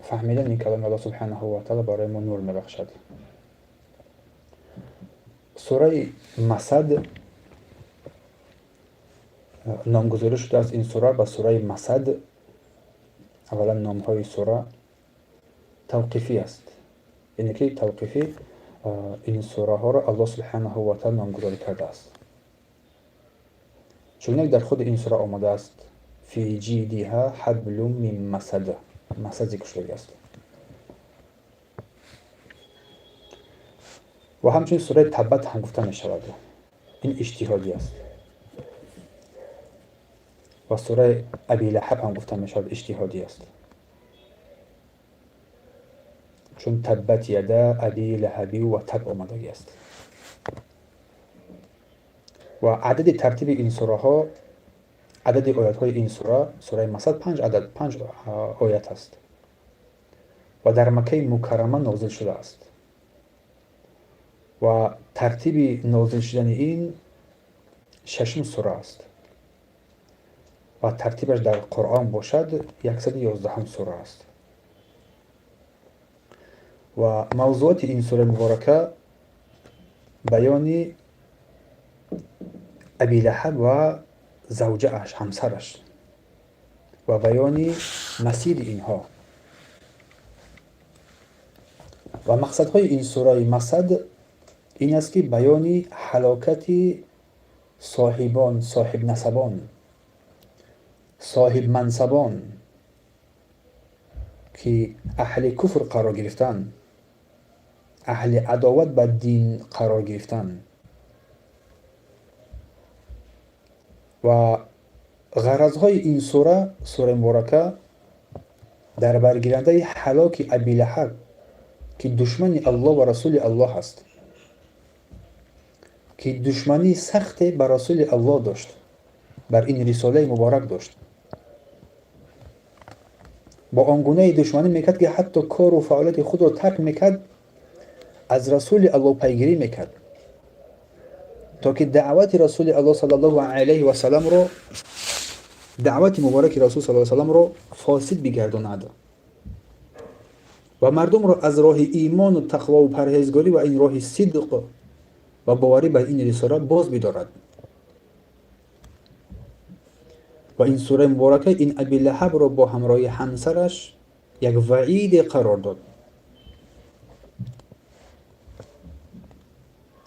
фаҳмидани каломи Аллоҳ субҳанаҳу ва таала барои мо нур мебахшад. Сураи Масад номгузорӣ шудааст ин сура ба сураи Масад. Аввалан, номҳои сура тавқифӣ аст, яъне ки тавқифӣ ин сураҳоро Аллоҳ субҳанаҳу ва таала номгузорӣ кардааст. Чунак дар худи ин сура омадааст: фи ҷидиҳа ҳаблум мин масад, масад зикр шудагиаст. Ва ҳамчунин сураи Таббат ҳам гуфта мешавад, ин иҷтиҳодӣ аст. Ва сураи Абилаҳаб ҳам гуфта мешавад, иҷтиҳодӣ аст, чун таббат яда аби лаҳаби ва таб омадагӣ аст. Ва адади тартиби ин сураҳо, адади оятҳои ин сура, сураи Масад, панҷ адад, панҷ оят аст. Ва дар Маккаи Мукаррама нозил шудааст ва тартиби нозил шудани ин шашум сура аст ва тартибаш дар Қуръон бошад 111 сура аст. Ва мавзуоти ин сураи муборака баёни Аби Лаҳаб ва завҷааш, ҳамсараш, ва баёни масири инҳо ва мақсадҳои ин сураи Масад ин аст, ки баёни ҳалокати соҳибон, соҳибнасабон, соҳибмансабон, ки аҳли куфр қарор гирифтан, аҳли адоват ба дин қарор гирифтан ва ғаразҳои ин сура, сураи муборака, дар баргирандаи ҳалоки Аби Лаҳаб, ки душмани Аллоҳ ва Расули Аллоҳ аст, ки душмании сахте ба Расули Аллоҳ дошт, бар ин рисолаи муборак дошт. Бо он гунаи душманӣ мекард, ки ҳатто кору фаъолияти худро тарк мекард, аз Расули Аллоҳ пайгирӣ мекард, то ки даъвати Расули Аллоҳ саллаллоҳу алайҳи васалламро, даъвати мубораки Расул саллаллоҳу салламро фосид бигардонад ва мардумро аз роҳи имону тақвову парҳезгорӣ ва ин роҳи сидқ ва боварӣ ба ин рисола боз бидорад. Ва ин сураи муборака ин Аби Лаҳабро бо ҳамроҳи ҳамсараш як ваиде қарор дод.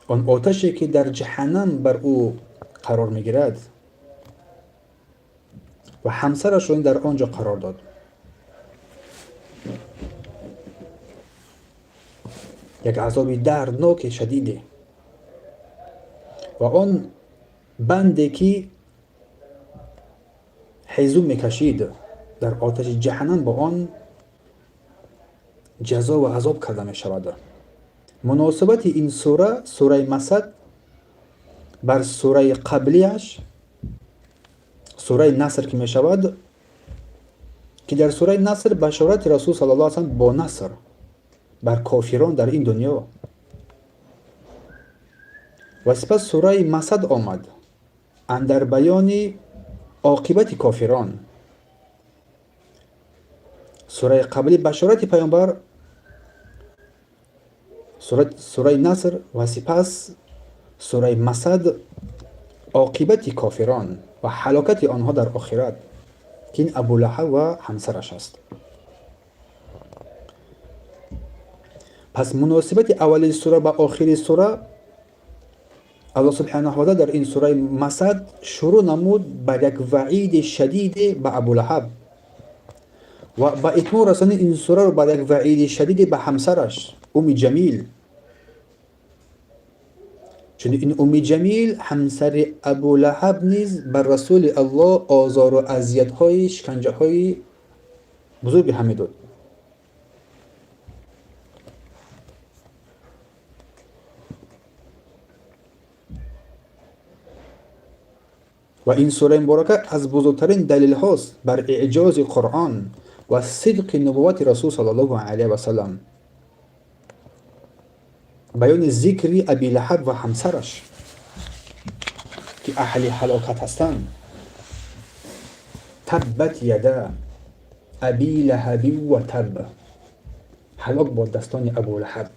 Он оташе, ки дар ҷаҳаннам бар ӯ қарор мегирад, ва ҳамсарашро дар он ҷо қарор дод. Як азоби дардноки шадиде ва он банде, ки ҳезум мекашид, дар оташи ҷаҳаннам бо он ҷазо ва азоб карда мешавад. Муносибати ин сура, сураи Масад, бар сураи қаблияш, сураи Наср, ки мешавад, ки дар сураи Наср башорати Расул саллаллоҳу алайҳи васаллам бо наср бар кофирон дар ин дунё ва сипас сураи Масад омад андар баёни оқибати кофирон. Сураи қаблӣ башорати паёмбар, сураи Наср, ва сипас сураи Масад оқибати кофирон ва ҳалокати онҳо дар охират, ки ин Абулаҳаб ва ҳамсараш аст. Пас муносибати аввали сура ба охири сура, Аллоҳ субҳанаҳу ва таала дар ин сураи Масад шурӯъ намуд бар як ваиди шадиде ба Абулаҳаб ва ба итмом расонид ин сураро бар як ваиди шадиде ба ҳамсараш Уми Ҷамил, чун ин Уми Ҷамил, ҳамсари Абулаҳаб, низ бар Расули Аллоҳ озору азиятҳои, шиканҷаҳои бузурге ҳам медод. Ва ин сураи муборака аз бузургтарин далелҳост бар эъҷози Қуръон ва сидқи нубуввати Расул саллаллоҳу алайҳи васаллам. Баёни зикри Аби Лаҳаб ва ҳамсараш, ки аҳли ҳалокат ҳастанд. Таббат яда аби лаҳаби ва таб, ҳалок бод дастони Абулаҳаб,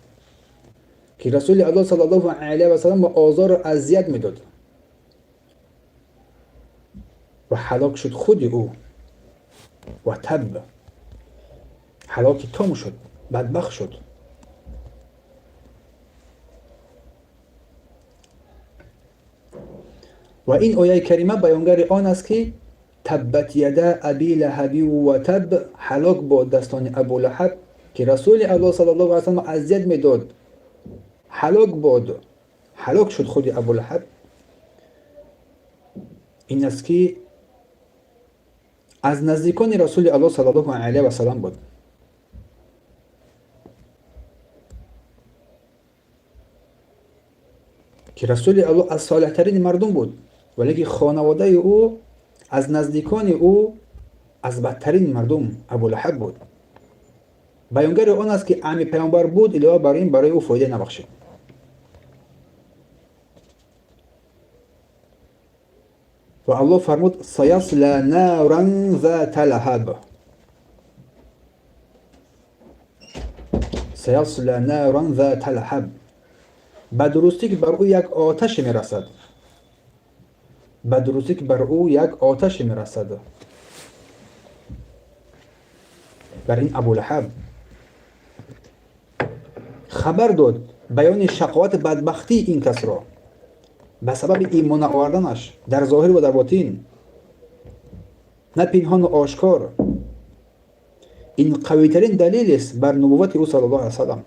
ки Расули Аллоҳ саллаллоҳу алайҳи васаллам ба озору азият медод ва ҳалок шуд худи ӯ. Ва таб, ҳалоки том шуд, бадбахт шуд. Ва ин ояи карима баёнгари он аст, ки таббат яда аби лаҳаби ва таб, ҳалок бод дастони Абулаҳаб, ки Расули Аллоҳ саллаллоҳу алайҳи васаллам азият медод, ҳалок бод, ҳалок шуд худи Абулаҳаб, ин аст, ки аз наздикони Расули Аллоҳ саллаллоҳу алайҳи васаллам буд. Ки Расули Аллоҳ аз солеҳтарини мардум буд, валеки хонаводаи ӯ, аз наздикони ӯ, аз бадтарин мардум Абулаҳаб буд. Баёнгари он аст, ки амми паёмбар буд, илова бар ин барои ӯ фоида набахшид. Ва Аллоҳ фармуд: саясла наран зата лаҳаб. Саясла наран зата лаҳаб. Ба дурустӣ, ки бар ӯ як оташе мерасад. Ба дурустӣ, ки бар ӯ як оташе мерасад. Бар ин Абулаҳаб хабар дод баёни шақовати бадбахтии ин касро ба сабаби имон наоварданаш дар зоҳир ва дар ботин, на пинҳону ошкор. Ин қавитарин далелест бар нубуввати ӯ саллаллоҳу алайҳи васаллам.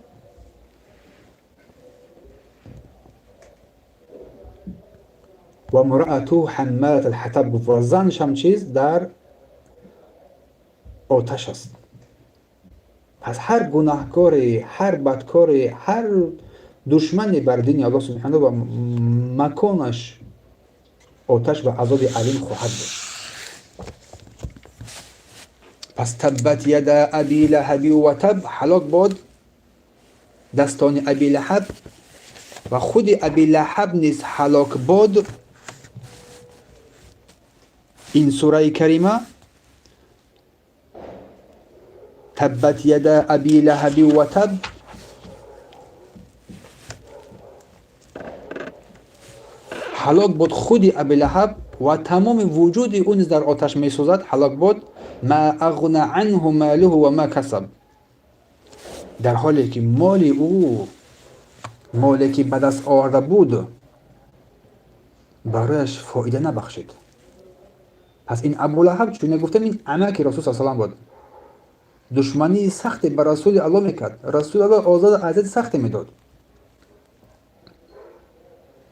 Ва мраату ҳаммалат алҳатаб гуфт, ва заншам чиз дар оташ аст. Пас ҳар гунаҳкоре, ҳар бадкоре, ҳар душмане бар дини Аллоҳ субҳанаҳу ва маконаш оташ ва азоби алим хоҳад буд. Пас таббат яда аби лаҳаби ва таб, ҳалок бод дастони Аби Лаҳаб ва худи Аби Лаҳаб низ ҳалок бод. Ин сураи карима таббат яда аби лаҳаби ва таб ҳалок буд худи Абилаҳаб ва тамоми вуҷуди ӯ низ дар оташ месӯзад. Ҳалок буд. Ма ағна анҳу молуҳу ва ма касаб, дар ҳоле ки моли ӯ, моле ки ба даст оварда буд, барояш фоида набахшид. Пас ин Абулаҳаб, чуне гуфтем, ин амаки Расул са салам буд, душмании сахте ба Расули Аллоҳ мекард, Расули Аллоҳ озоду азияти сахте медод.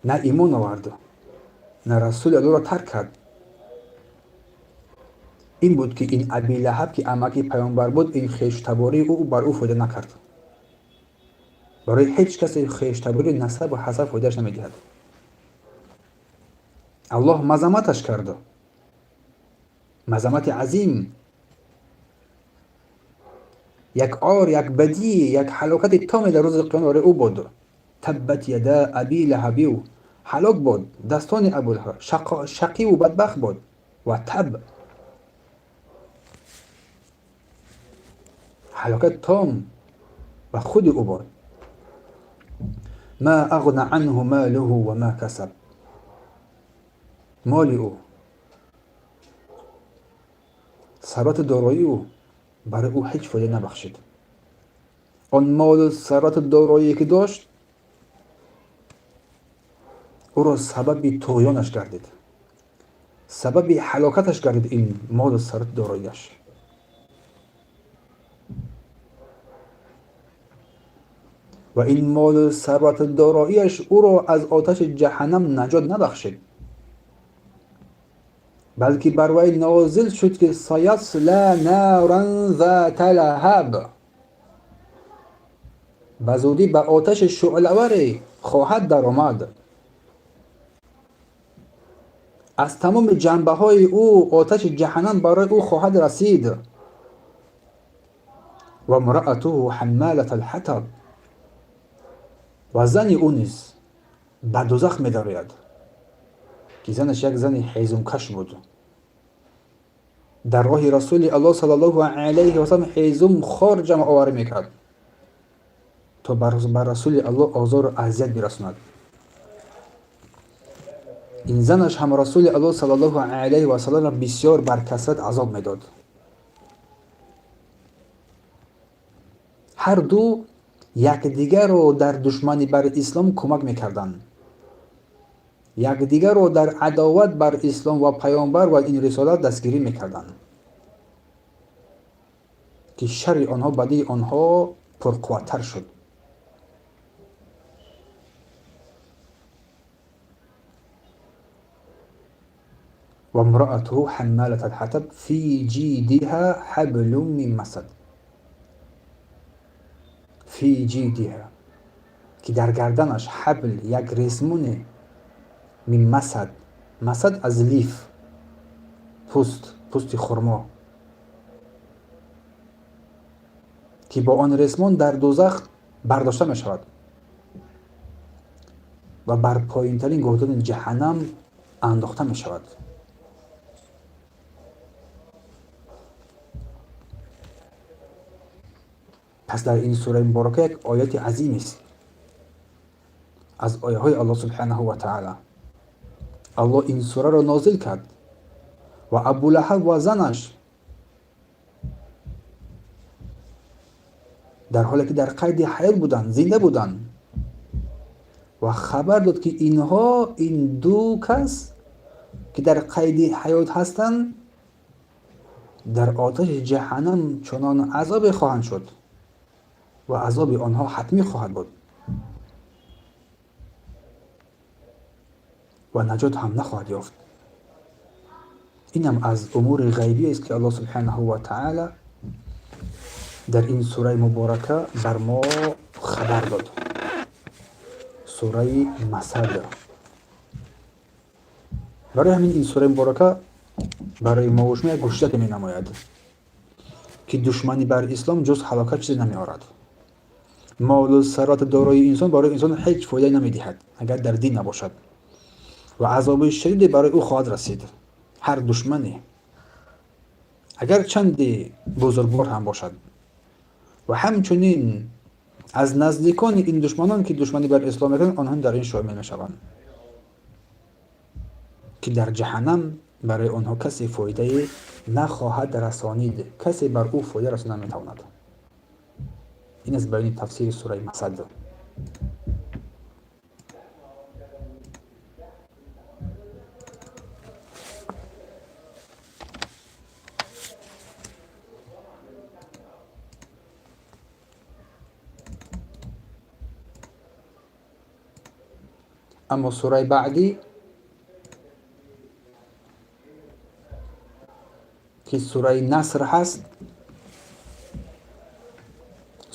На имон овард, на Расули Аллоҳро тарк кард. Ин буд, ки ин Абилаҳаб, ки амаки паёмбар буд, ин хештабории ӯ бар ӯ фоида накард. Барои ҳеҷ касе хештабории насабу ҳасаб фоидааш намедиҳад. Аллоҳ мазаматаш кард, мазамати азим. Як ор, як бадӣ, як ҳалокати томе дар рӯзи қиёмат барои ӯ буд. Таббат яда аби лаҳабиу, ҳалок буд дастони Абулаҳаб, шақиву бадбахт буд. Ва таб, ҳалокат том ба худи ӯ буд. Ма ағна анҳу молуҳу ва ма касаб, моли ӯ, сарвату дороии ӯ барои ӯ ҳеҷ фоида набахшид. Он молу сарвату дороие ки дошт, ӯро сабаби туғёнаш гардид, сабаби ҳалокаташ гардид ин молу сарвату дороияш. Ва ин молу сарвату дороияш ӯро аз оташи ҷаҳаннам наҷот набахшид, балки бар вай нозил шуд, ки саясла наран зата лаҳаб, ба зудӣ ба оташи шӯълаваре хоҳад даромад. Аз тамоми ҷанбаҳои ӯ оташи ҷаҳаннам барои ӯ хоҳад расид. Ва мраатуҳу ҳаммалат алҳатаб, ва зани ӯ низ ба дузах медарояд, ки занаш як зани ҳезумкаш буд. Дар роҳи Расули Аллоҳ саллаллоҳу алайҳи васалам ҳезум хор ҷамъоварӣ мекард, то бар Расули Аллоҳ озору азият бирасонад. Ин занаш ҳам Расули Аллоҳ саллаллоҳу алайҳи васалламро бисёр бар касрат азоб медод. Ҳар ду якдигарро дар душманӣ бар ислом кӯмак мекарданд, якдигарро дар адоват бар ислом ва паёмбар ва ин рисолат дастгирӣ мекарданд, ки шарри онҳо, бадии онҳо пурқувваттар шуд. Ва мраатуҳу ҳаммалат алҳатаб фи ҷидиҳа ҳаблум мин масад. Фи ҷидиҳа, ки дар гарданаш ҳабл, як ресмоне, мин масад, масад аз лиф, пӯст, пӯсти хурмо. ки бо он ресмон дар дӯзах бардошта мешавад ва бар поинтарин гӯҳдони ҷаҳаннам андохта мешавад. Пас дар ин сураи муборака як ояти азимест аз ояҳои Аллоҳ субҳанаҳу ва таъала. Аллоҳ ин сураро нозил кард ва Абулаҳаб ва занаш дар ҳоле ки дар қайди ҳаёт буданд, зинда буданд, ва хабар дод ки инҳо, ин ду кас ки дар қайди ҳаёт ҳастанд, дар оташи ҷаҳаннам чунон азобе хоҳанд шуд ва азоби онҳо ҳатмӣ хоҳад буд ва наҷот ҳам нахоҳад ёфт. Инам аз умури ғайбӣ аст ки Аллоҳ субҳанаҳу ва таъала дар ин сураи муборака бар мо хабар дод. Сураи Масад. Барои ҳамин ин сураи муборака барои мо ва шумо як ҳушдате менамояд ки душманӣ бар ислом ҷуз ҳалокат чизе намеорад. Молу сарвати дорои инсон барои инсон ҳеҷ фоидае намедиҳад агар дар дин набошад ва азоби шадиде барои ӯ хоҳад расид. Ҳар душмане агар чанде бузургвор ҳам бошад ва ҳамчунин аз наздикони ин душманон ки душманӣ бар ислом мекунанд, онҳо дар ин шомил мешаванд ки дар ҷаҳаннам барои онҳо касе фоидае нахоҳад расонид, касе бар ӯ фоида расонда наметавонад. Ин аст баёни тафсири сураи Масад. Аммо сураи баъдӣ ки сураи Наср ҳаст,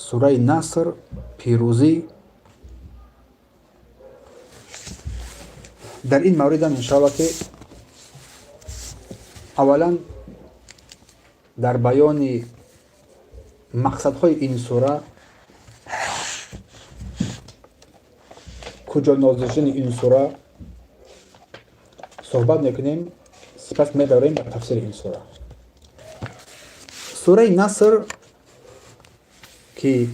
сураи Наср пирӯзӣ, дар ин мавридам иншоалло ки аввалан дар баёни мақсадҳои ин сура, куҷо нозил шудани ин сура суҳбат мекунем, сипас медорем ба тафсири ин сура. Сураи Наср ки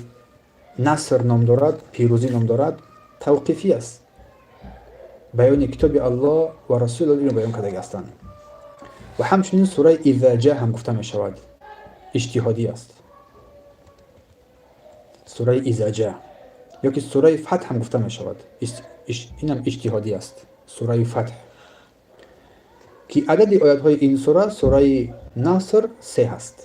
Наср ном дорад, пирӯзӣ ном дорад, тавқифӣ аст. Баёни китоби Аллоҳ ва расули инро баён кардаги ҳастанд. Ва ҳамчунин сураи Изаҷа ҳам гуфта мешавад, иҷтиҳодӣ аст. Сураи Изаҷа ё ки сураи Фатҳ ҳам гуфта мешавад, инам иҷтиҳодӣ аст. Сураи Фатҳ ки адади оятҳои ин сура, сураи Наср, 3 ҳаст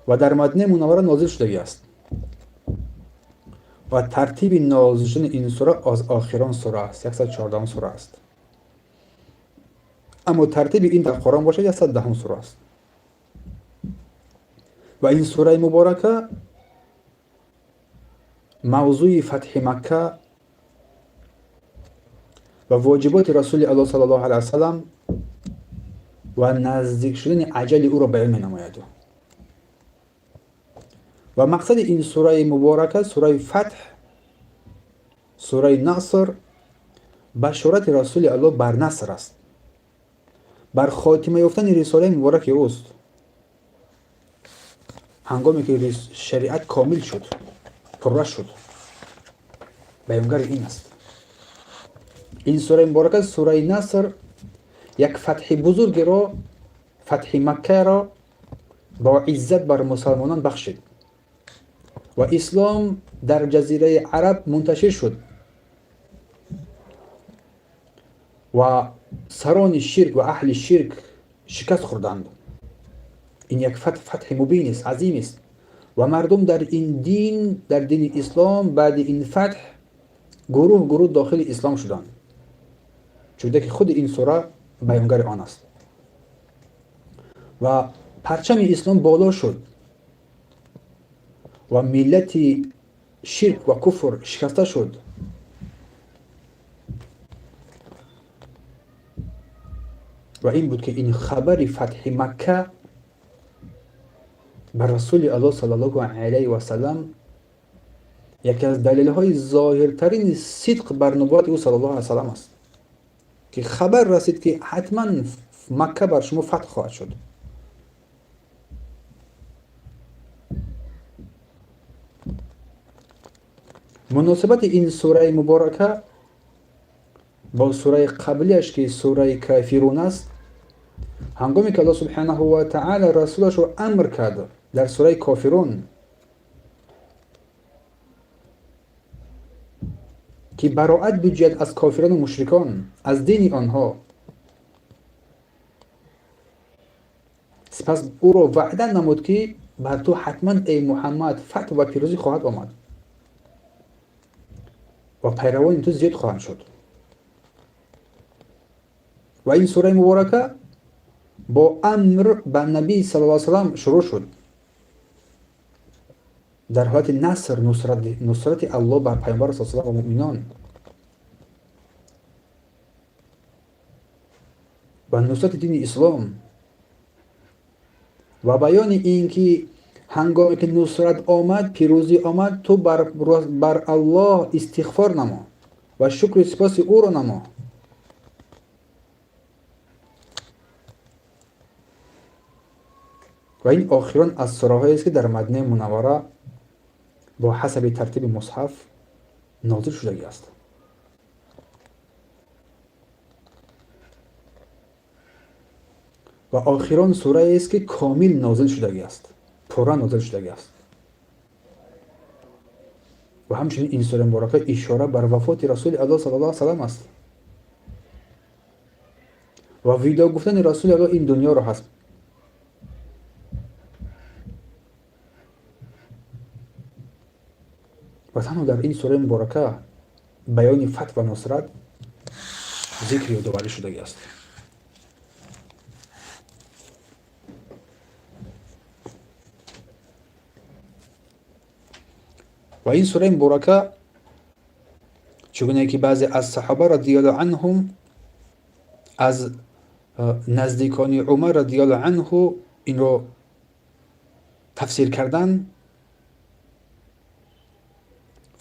ва дар Мадинаи Мунаввара нозил шудагӣ аст ва тартиби нозил шудани ин сура аз охирон сура аст, 114 сура аст. Аммо тартиби ин дар Қуръон бошад 110 сура аст. Ва ин сураи муборака мавзӯи фатҳи Макка ва воҷиботи расули Аллоҳ саллаллоҳу алайҳи васаллам ва наздик шудани аҷали ӯро баён менамояд. Ва мақсади ин сураи муборака, сураи Фатҳ, сураи Наср, башорати расули Аллоҳ бар наср аст, бар хотима ёфтани рисолаи мубораки ӯст. Ҳангоме ки шариат комил шуд, пурра шуд, баёнгари ин аст. Ин сураи муборака, сураи Наср, як фатҳи бузургеро, фатҳи Маккаро бо иззат бар мусалмонон бахшид ва ислом дар ҷазираи Араб мунташир шуд ва сарони ширк ва аҳли ширк шикаст хӯрданд. Ин як фатҳи мубин аст, азим аст ва мардум дар ин дин, дар дини ислом баъди ин фатҳ гурӯҳ гурӯҳ дохили ислом шуданд, чунки ки худи ин сура баёнгари он аст. Ва парчами ислом боло шуд ва миллати ширк ва куфр шикаста шуд. Ва ин буд ки ин хабари фатҳи Макка Бар Расули Аллоҳ саллаллоҳу алайҳи васаллам яке аз далелҳои зоҳиртарини сидқ бар нубуввати ӯ саллаллоҳу алайҳи васаллам аст, ки хабар расид, ки ҳатман Макка бар шумо фатҳ хоҳад шуд. Муносибати ин сураи муборака бо сураи қаблиаш, ки сураи Кафирун аст, ҳангоме ки Аллоҳ субҳанаҳу ва таъала расулашро амр кард дар сураи Кофирун, ки бароат биҷӯяд аз кофирону мушрикон, аз дини онҳо, сипас ӯро ваъда намуд, ки бар ту ҳатман, эй Муҳаммад, фатҳ ва пирӯзӣ хоҳад омад ва пайравони ту зиёд хоҳанд шуд. Ва ин сураи муборака бо амр ба набӣ саллаллоҳу алайҳи васаллам шурӯъ шуд дар ҳолати наср, нусрати Аллоҳ бар пайғамбар саллаллоҳу алайҳи васаллам ва муъминон ва нусрати дини ислом ва баёни ин ки ҳангоме ки нусрат омад, пирӯзӣ омад, ту бар Аллоҳ истиғфор намо ва шукру сипоси ӯро намо. Ва ин охирон аз сураҳоест, ки дар Мадинаи Мунаввара бо ҳасаби тартиби мусҳаф нозил шудагӣ аст. Ва охирон сураест, ки комил нозил шудагӣ аст, пурра нозил шудагӣ аст. Ва ҳамчунин ин сураи муборака ишора бар вафоти Расули Аллоҳ саллаллоҳу алайҳи васаллам аст ва видо гуфтани Расули Аллоҳ ин дунёро ҳаст. Ва танҳо дар ин сураи муборака баёни фатҳ ва нусрат зикри ёдоварӣ шудагӣ аст. Ва ин сураи муборака, чугуне ки баъзе аз саҳоба радиаллоҳу анҳум, аз наздикони Умар радиаллоҳу анҳу инро тафсир кардан,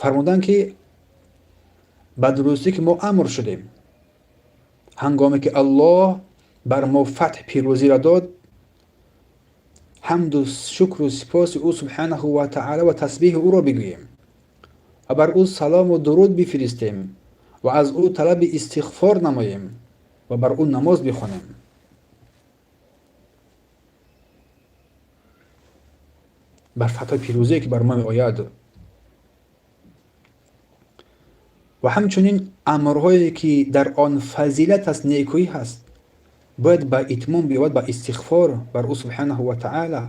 фармуданд, ки ба дурустӣ ки мо амр шудем, ҳангоме ки Аллоҳ бар мо фатҳ, пирӯзиро дод, ҳамду шукру сипоси ӯ субҳанаҳу ва таъала ва тасбиҳи ӯро бигӯем ва бар ӯ салому дуруд бифиристем ва аз ӯ талаби истиғфор намоем ва бар ӯ намоз бихонем. Бар фатҳи пирӯзие, ки бар мо меояд. Ва ҳамчунин амрҳое, ки дар он фазилат аст, некӯӣ ҳаст, бояд ба итмом биёбад ба истиғфор бар ӯ субҳанаҳу ва таъала,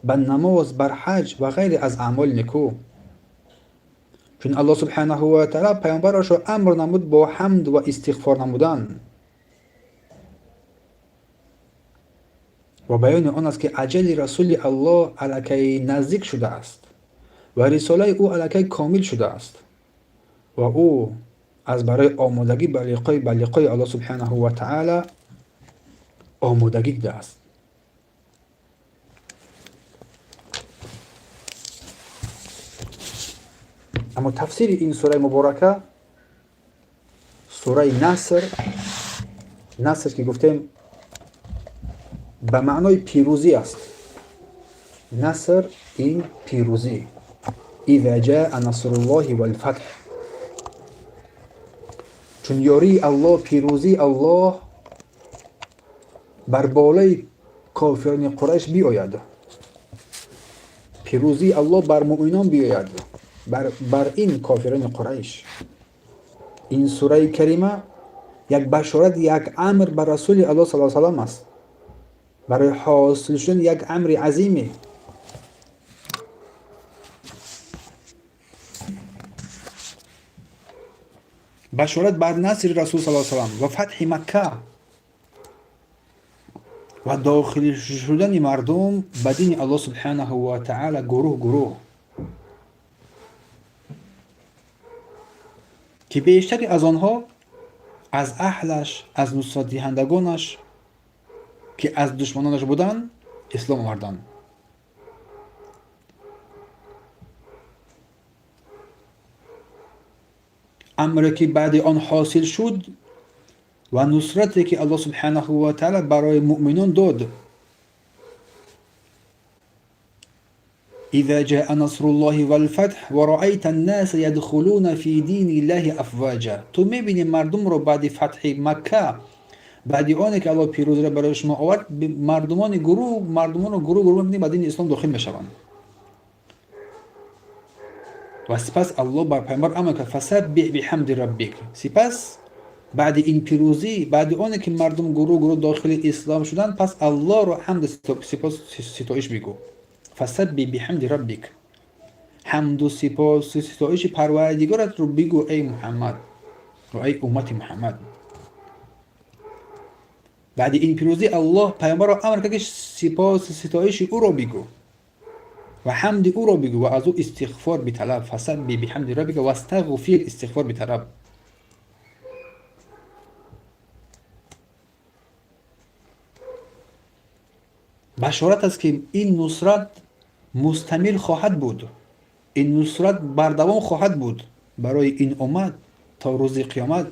ба намоз, бар ҳаҷ ва ғайре аз аъмоли некӯ, чун Аллоҳ субҳанаҳу ва таъала паёмбарашро амр намуд бо ҳамд ва истиғфор намудан. Ва баёни он аст, ки аҷали Расули Аллоҳ аллакай наздик шудааст ва рисолаи ӯ аллакай комил шудааст ва ӯ аз барои омодагӣ ба лиқои Аллоҳ субҳанаҳу ва таъала омодагӣ дидааст. Аммо тафсири ин сураи муборака, сураи Наср, Наср ки гуфтем, ба маънои пирӯзӣ аст. Наср ин пирӯзӣ, иза ҷаа насруллоҳи валфатҳ, чун ёрии Аллоҳ, пирӯзии Аллоҳ бар болои кофирони Қурайш биояд, пирӯзии Аллоҳ бар муъминон биояд бар ин кофирони Қурайш. Ин сураи карима як башорат, як амр ба Расули Аллоҳ саллаллоҳу алайҳи васаллам аст барои ҳосил шудани як амри азиме. Башорат бар насри Расул саллаллоҳу алайҳи васаллам ва фатҳи Макка ва дохил шудани мардум ба дини Аллоҳ субҳанаҳу ва таъала гурӯҳ гурӯҳ, ки бештари аз онҳо аз аҳлаш, аз нусратдиҳандагонаш, ки аз душманонаш буданд, ислом оварданд. амре ки баъди он ҳосил шуд ва нусрате ки Аллоҳ субҳанаҳу ва таъала барои муъминон дод. إذا جاء نصر الله والفتح ورأيت الناس يدخلون في دين الله أفواجا. تو میبینی مردم رو بعد فتح مکه، بعد آنی که الله پیروز را برای شما آورد، مردمان گروه مردمان رو گروه گروه میبینی به دین اسلام داخل میشوند. و سپس الله بر پیامبر امر کرد فسبح بحمد ربک. سپس بعد این پیروزی، بعد آنی که مردم گروه گروه داخل اسلام شدند، پس الله رو حمد سپاس ستایش بگو. فسبح بحمد ربک، حمد و سپاس ستایش پروردگارت رو بگو ای محمد و ای امت محمد. بعد این پیروزی الله پیامبر را امر کرد که سپاس ستایش او را بگو و حمد او را بگو و از او استغفار بطلب. فسبح بحمد ربک واستغفر، استغفار بطلب. بشارت است که این نصرت مستمر خواهد بود، این نصرت بردوام خواهد بود برای این امت تا روز قیامت.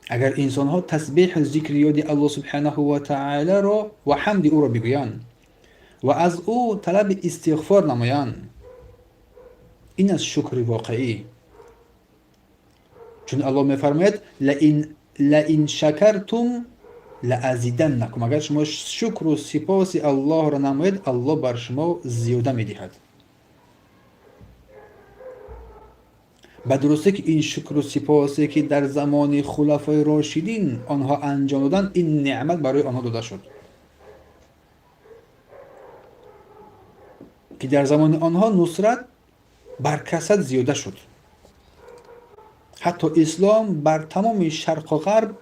اگر انسان ها تسبیح ذکر یاد الله سبحانه و تعالی را و حمد او را بگویند و از او طلب استغفار نمایند، این از شکر واقعی. چون الله میفرماید لئن شکرتم لازیدنکم، اگر شما شکر و سپاس الله را نمایید الله بر شما زیاده میدهد. به درستی که این شکر و سپاسی که در زمان خلفای راشدین آنها انجام دادند، این نعمت برای آنها داده شد که در زمان آنها نصرت بر کثرت زیاده شد. حتی اسلام بر تمام شرق و غرب،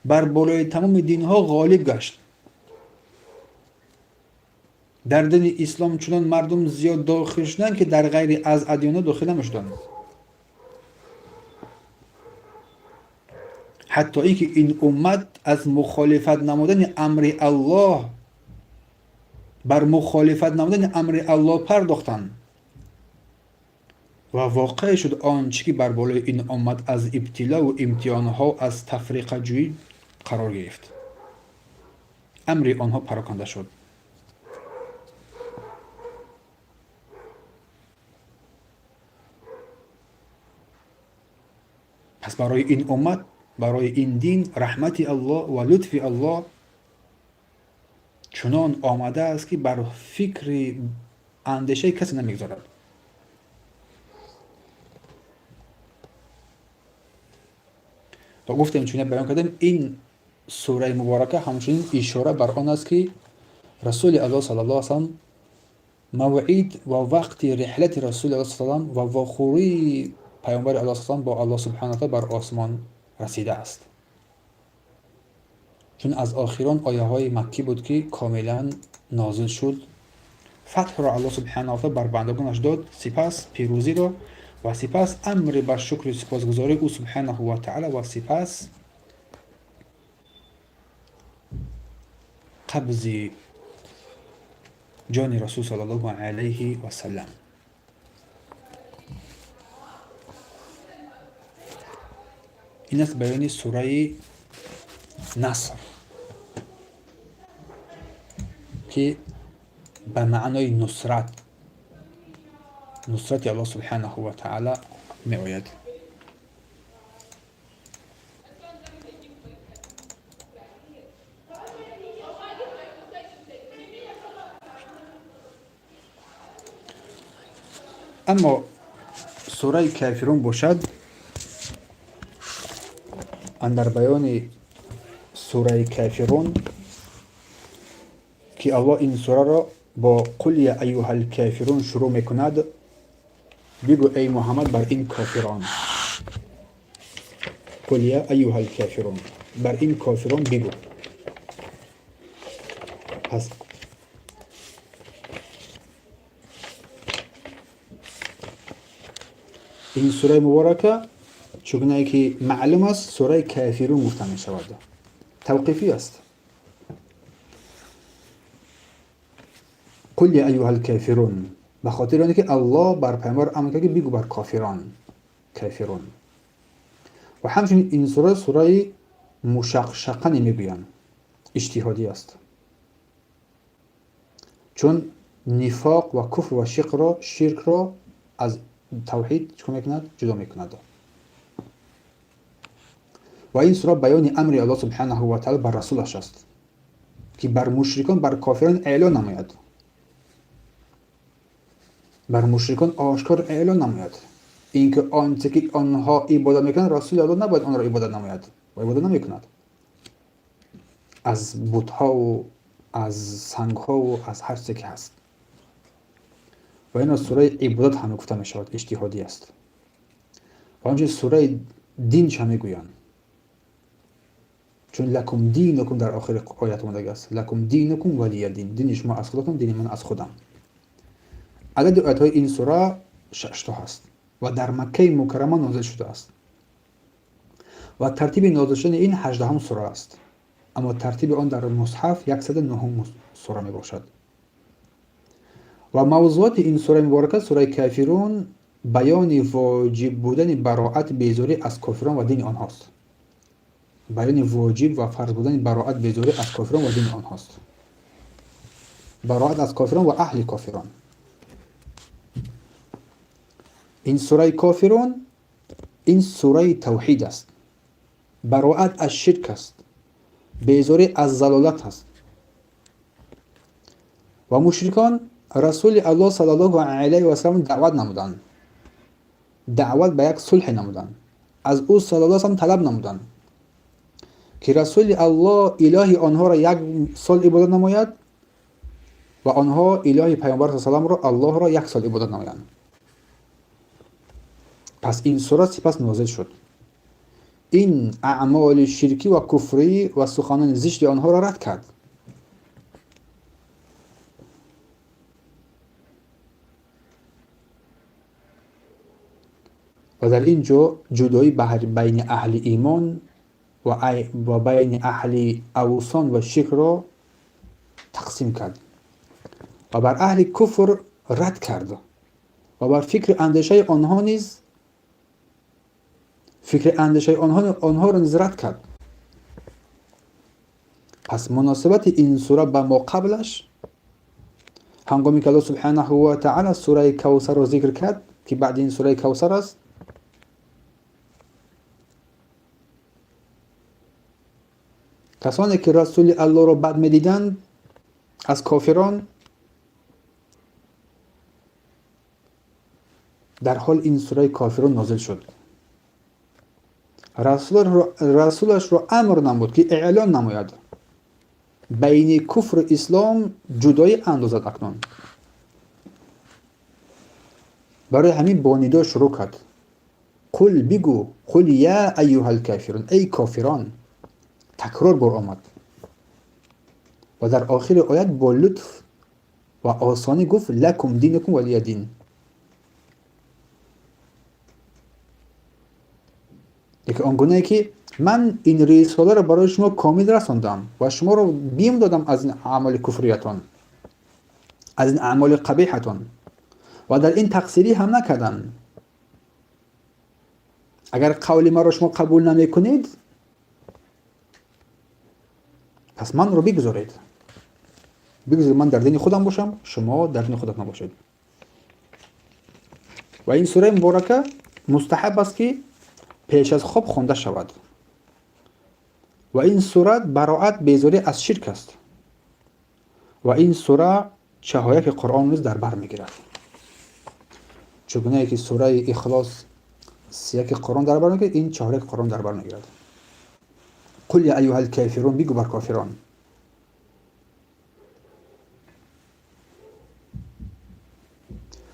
بر بالای تمام دینها غالب گشت. در دین اسلام چنان مردم زیاد داخل شدند که در غیر از ادیان داخل نمی‌شدند. حتی اینکه این امت از مخالفت نمودن امر الله، بر مخالفت نمودن امر الله پرداختند و واقع شد آنچه که بر بالای این امت از ابتلا و امتحانها، از تفریقه جویی قرار گرفت. امر آنها پراکنده شد. پس برای این امت، برای این دین رحمت الله و لطف الله چنان آمده است که بر فکر اندیشه کسی نمیگذارد. و گفتیم چون بیان کردیم این سوره مبارکه همچنین اشاره بر آن است که رسول الله صلی الله علیه و سلم موعد و وقت رحلت رسول الله صلی الله علیه و سلم و واخوری پیامبر الله صلی الله علیه و سلم با الله سبحانه و تعالی بر آسمان رسیده است. چون از آخران آیه های مکی بود که کاملا نازل شد. فتح را الله سبحانه و تعالی بر بندگانش داد، سپس پیروزی را و سپس امر بر شکر سپاسگزاری او سبحانه و تعالی و سپس قبض جان رسول صلی الله علیه و سلم. این است بیان سوره نصر که به معنای نصرت، نصرت الله سبحانه و تعالی می آید. اما سوره کافرون باشد، اندر بیان سوره کافرون که الله این سوره را با قل یا ایها الکافرون شروع میکند، بگو ای محمد بر این کافران، قل یا ایها الکافرون، بر این کافران بگو. پس این سوره مبارکه چگونه که معلوم است سوره کافرون گفته می شود، توقیفی است. قل یا ایها الکافرون به خاطر آنکه الله بر پیامبر امر کرد که بگو بر کافران. Кафирун. Ва ҳамчунин ин сура сураи мушақшақа намегӯянд, иҷтиҳодӣ аст, чун нифоқ ва куфр ва ширкро аз тавҳид чикор мекунад? Ҷудо мекунад. Ва ин сура баёни амри Аллоҳ субҳанаҳу ва таъала бар расулаш аст, ки бар мушрикон, бар кофирон эълон намояд, бар мушрикон ошкор эълон намояд инки онче ки онҳо ибодат мекунанд, расули Аллоҳ набояд онро ибодат намояд ва ибодат намекунад. Аз бутҳову аз сангҳову аз ҳар чизе ки ҳаст. Ва инро сураи ибодат ҳам гуфта мешавад, иҷтиҳодӣ аст. Ва ҳамчунин сураи дин ча мегӯянд, чун лакум динукум дар охири оят омадагӣ аст, лакум динукум валия дин, дини шумо аз худатон, дини ман аз худам. Адади оятҳои ин сура 6 то ҳаст ва дар Маккаи Мукаррама нозил шудааст ва тартиби нозил шудани ин 18 сура аст, аммо тартиби он дар мусҳаф 109 сура мебошад. Ва мавзуоти ин сураи муборака, сураи Кафирун, баёни воҷиб будани бароат безорӣ аз кофирон ва дини онҳост. Баёни воҷиб ва фарз будани бароат безорӣ аз кофирон ва дини онҳост. Бароат аз кофирон ва аҳли кофирон. Ин сураи Кофирун ин сураи тавҳид аст, бароат аз ширк аст, безорӣ аз залолат аст. Ва мушрикон расули Аллоҳ саллаллоҳу алайҳи васаллам даъват намуданд, даъват ба як сулҳе намуданд, аз ӯ саллаллоҳу алайҳи васаллам талаб намуданд ки расули Аллоҳ илоҳи онҳоро як сол ибодат намояд ва онҳо илоҳи пайғамбар саллаллоҳу алайҳи васалламро, Аллоҳро як сол ибодат намоянд. Пас ин сура сипас нозил шуд. Ин аъмоли ширкӣ ва куфрӣ ва суханони зишти онҳоро рад кард. Ва дар ин ҷо ҷудоӣ байни аҳли имон ва байни аҳли авсон ва ширкро тақсим кард ва бар аҳли куфр рад кард ва бар фикри андешаи онҳо низ, фикри андешаи онҳоро низ рад кард. Пас муносибати ин сура ба мо қаблаш, ҳангоме ки Аллоҳ субҳанаҳу ва таъала сураи Кавсарро зикр кард, ки баъди ин сураи Кавсар аст, касоне ки расули Аллоҳро бад медиданд аз кофирон, дар ҳол ин сураи Кофирон нозил шуд. Расулашро амр намуд ки эълон намояд, байни куфру ислом ҷудоӣ андозад. Акнун барои ҳамин бо нидо шурӯъ кард: қул, бигӯ, қул я айюҳал кафирун, эй кофирон. Такрор бор омад ва дар охири оят бо лутф ва осонӣ гуфт: лакум динукум валия дин. Яке он гунае ки ман ин рисоларо барои шумо комил расондам ва шуморо бим додам аз ин аъмоли куфриятон, аз ин аъмоли қабиҳатон, ва дар ин тақсирӣ ҳам накардам. Агар қавли маро шумо қабул намекунед, пас манро бигузоред, бигузоред ман дар дини худам бошам, шумо дар дини худатон бошед. Ва ин сураи муборака мустаҳаб аст ки пеш аз хоб хонда шавад. Ва ин сура бароат безорӣ аз ширк аст ва ин сура чаҳоряки Қуръон низ дар бар мегирад. Чугунае ки сураи Ихлос сияки Қуръон дар бар мегирад, ин чаҳоряки Қуръон дар бар мегирад. Қул я айюҳал кафирун, бигӯ бар кофирон.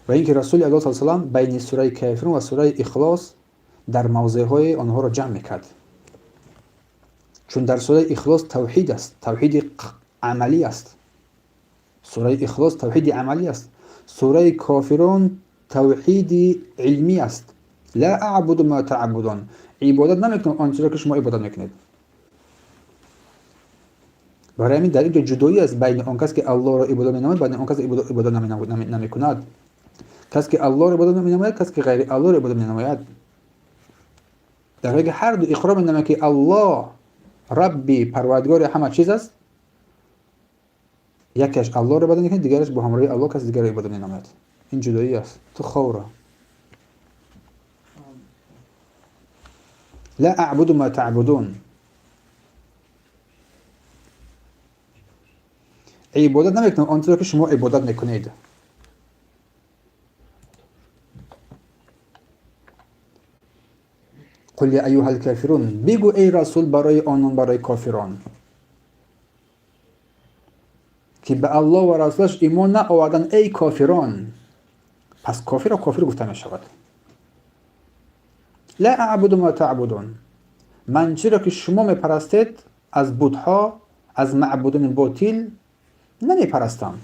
Ва ин ки расули Аллоҳ саллаллоҳу алайҳи васаллам байни сураи Кафирун ва сураи Ихлос дар мавзеъҳои онҳоро ҷамъ мекард, чун дар сураи Ихлос тавҳид аст, тавҳиди амалӣ аст. Сураи Ихлос тавҳиди амалӣ аст. Сураи Кофирун тавҳиди илмӣ аст. Ла аъбуду ма таъбудун, ибодат намекунам он чизро ки шумо ибодат мекунед. Барои ҳамин дар ин ҷо ҷудоӣ аст байни он кас ки Аллоҳро ибодат менамояд, байни он кас ки ибодат намекунад. Кас ки Аллоҳро ибодат менамояд, кас ки ғайри Аллоҳро ибодат менамояд. Дар ҳоле ки ҳар ду иқрор менамоянд, ки Аллоҳ Рабби Парвардигори ҳама чиз аст, якеш Аллоҳро ибодат мекунад, дигараш бо ҳамроҳии Аллоҳ каси дигарро ибодат менамояд. Ин ҷудоӣ аст. Ту ховра. Ла аъбуду ма таъбудун. Ибодат намекунам он чизро, ки шумо ибодат мекунед. Қул я айюҳал кафирун. Бигӯ эй расул барои онон, барои кофирон, ки ба Аллоҳ ва расулаш имон наоварданд, эй кофирон. Пас кофирро кофир гуфта мешавад. Ла аъбуду ма таъбудун. Ман чиро ки шумо мепарастед аз бутҳо, аз маъбудони ботил намепарастам.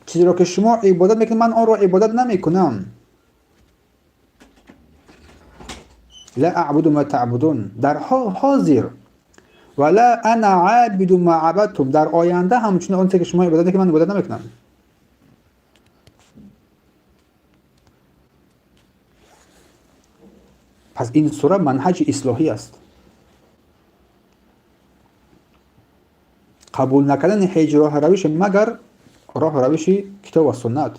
Чизеро ки шумо ибодат мекунед, ман онро ибодат намекунам. Ла аъбуду ма таъбудун. Дар ҳозир ва ла ана абиду ма абадтум. Дар оянда ҳамчунин он чизе ки шумо ибодат мекунед, ман ибодат намекунам. Пас ин сура манҳаҷи ислоҳӣ аст. Қабул накардани ҳеҷ роҳу равише магар роҳу равиши китоб ва суннат.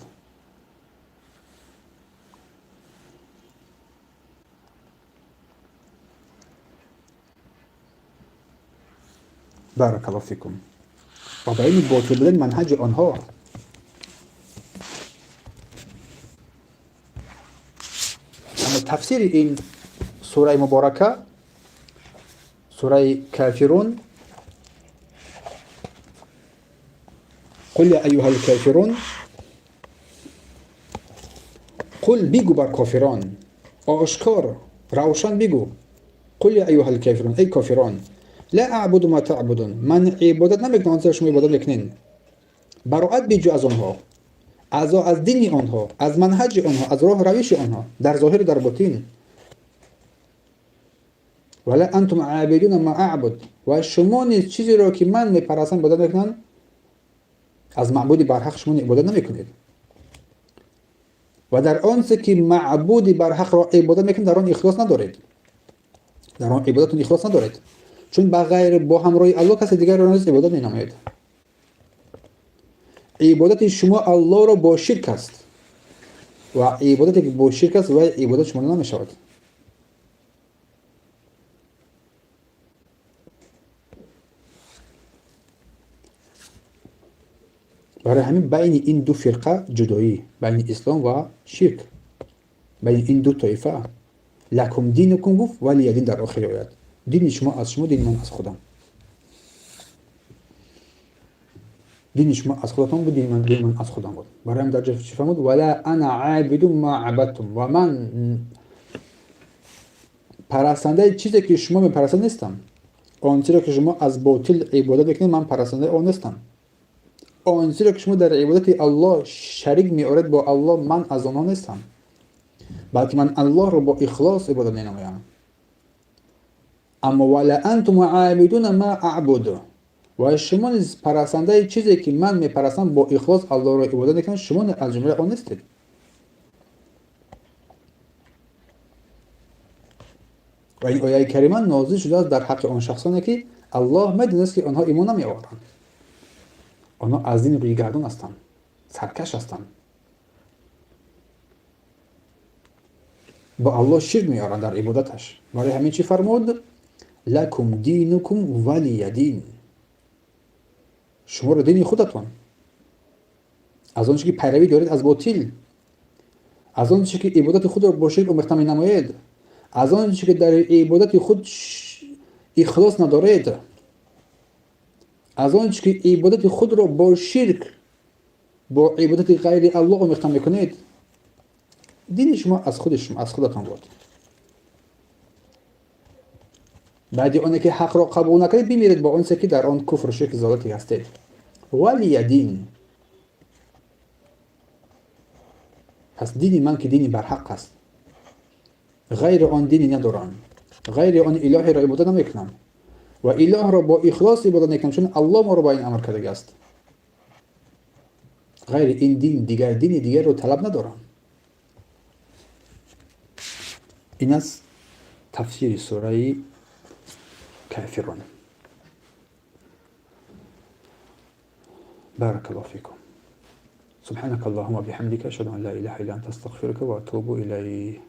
Баракаллоҳу фикум. Ва баёни ботил будани манҳаҷи онҳо. Аммо тафсири ин сураи муборака, сураи Кафирун, Қул я айюҳал кафирун, қул бигӯ бар кофирон, ошкор, равшан бигӯ. Қул я айюҳал кафирун, эй кофирон, ла аъбуду ма таъбудун, ман ибодат намекунам он чизе шумо ибодат мекунед. Бароат биҷӯ аз онҳо, аз дини онҳо, аз манҳаҷи онҳо, аз роҳу равиши онҳо, дар зоҳиру дар ботин. Ва ла антум абидуна ма аъбуд, ва шумо низ чизеро ки ман мепарастам ибодат мекунам, аз маъбуди барҳақ шумо ибодат намекунед. Ва дар он чизе ки маъбуди барҳақро ибодат мекунед, дар он ихлос надоред, дар он ибодатон ихлос надоред, чун ба ғайр бо ҳамроҳи Аллоҳ касе дигарро низ ибодат менамоед. Ибодати шумо Аллоҳро бо ширк аст ва ибодате ки бо ширк аст, вай ибодат шумо намешавад. Барои ҳамин байни ин ду фирқа ҷудоӣ, байни ислом ва ширк, байни ин ду тоифа. Лакум динукум гуфт, валия дин дар охири оят. Дини шумо аз шумо, дини ман аз худам. Дини шумо аз худатон буд, дини ман аз худам буд. Барои ҳамин дар ҷо чӣ фармуд? Вала ана абиду ма абадтум. Ва ман парастандаи чизе ки шумо мепарастед нестам. Он чизе ки шумо аз ботил ибодат мекунед, ман парастандаи он нестам. Он чизе ки шумо дар ибодати Аллоҳ шарик меоред бо Аллоҳ, ман аз онҳо нестам, балки ман Аллоҳро бо ихлос ибодат менамоям. Аммо вала антум абидуна ма аъбуду, ва шумо низ парастандаи чизе ки ман мепарастам бо ихлос Аллоҳро ибодат мекунам, шумо низ аз ҷумлаи он нестед. Ва ин ояи карима нозил шудааст дар ҳаққи он шахсоне ки Аллоҳ медонист, ки онҳо имон намеоваранд, онҳо аз дин рӯйгардон ҳастанд, саркаш ҳастанд, бо Аллоҳ ширк меоранд дар ибодаташ. Барои ҳамин чӣ фармуд? Лакум динукум валия дин. Шуморо дини худатон, аз он чизе ки пайравӣ доред аз ботил, аз он чизе ки ибодати худро бо ширк омехта менамоед, аз он чизе ки дар ибодати худ ихлос надоред, аз он чизе ки ибодати худро бо ширк, бо ибодати ғайри Аллоҳ омехта мекунед, дини шумо аз худи шумо, аз худатон буд. Баъди оне ки ҳақро қабул накардед, бимиред бо он чизе ки дар он куфру ширк залолате ҳастед. Валия дин. Пас дини ман ки дини барҳақ аст, ғайри он дини надорам, ғайри он илоҳеро ибодат намекунам ва илоҳро бо ихлос ибодат мекунам, чун Аллоҳ моро ба ин амр кардагиаст. Ғайри ин дин дигар дини дигарро талаб надорам. Ин аст тафсири сураи Кафирун. بارك الله فيكم. سبحانك اللهم وبحمدك، أشهد أن لا إله إلا أنت، أستغفرك وأتوب إليه.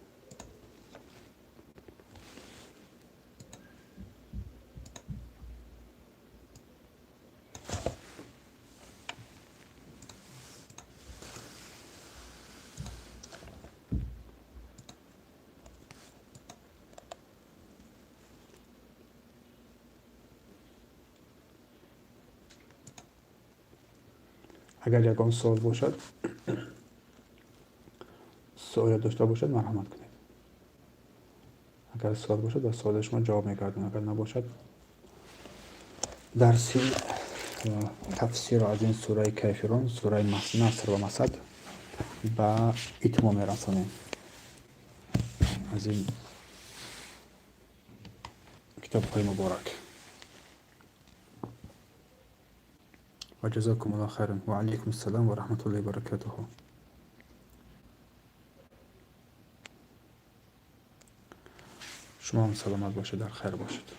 Агар ягон суол бошад, суоле дошта бошад, марҳамат кунед. Агар суол бошад, ба суоли шумо ҷавоб мегардонам. Агар набошад, дарси тафсирро аз ин сураи Кафирун, сураи Наср ва Масад ба итмом мерасонем. Аз ин китобҳои муборак. وجزاكم الله خيرا. وعليكم السلام ورحمة الله وبركاته. شما هم سلامت باشید، در خیر باشید.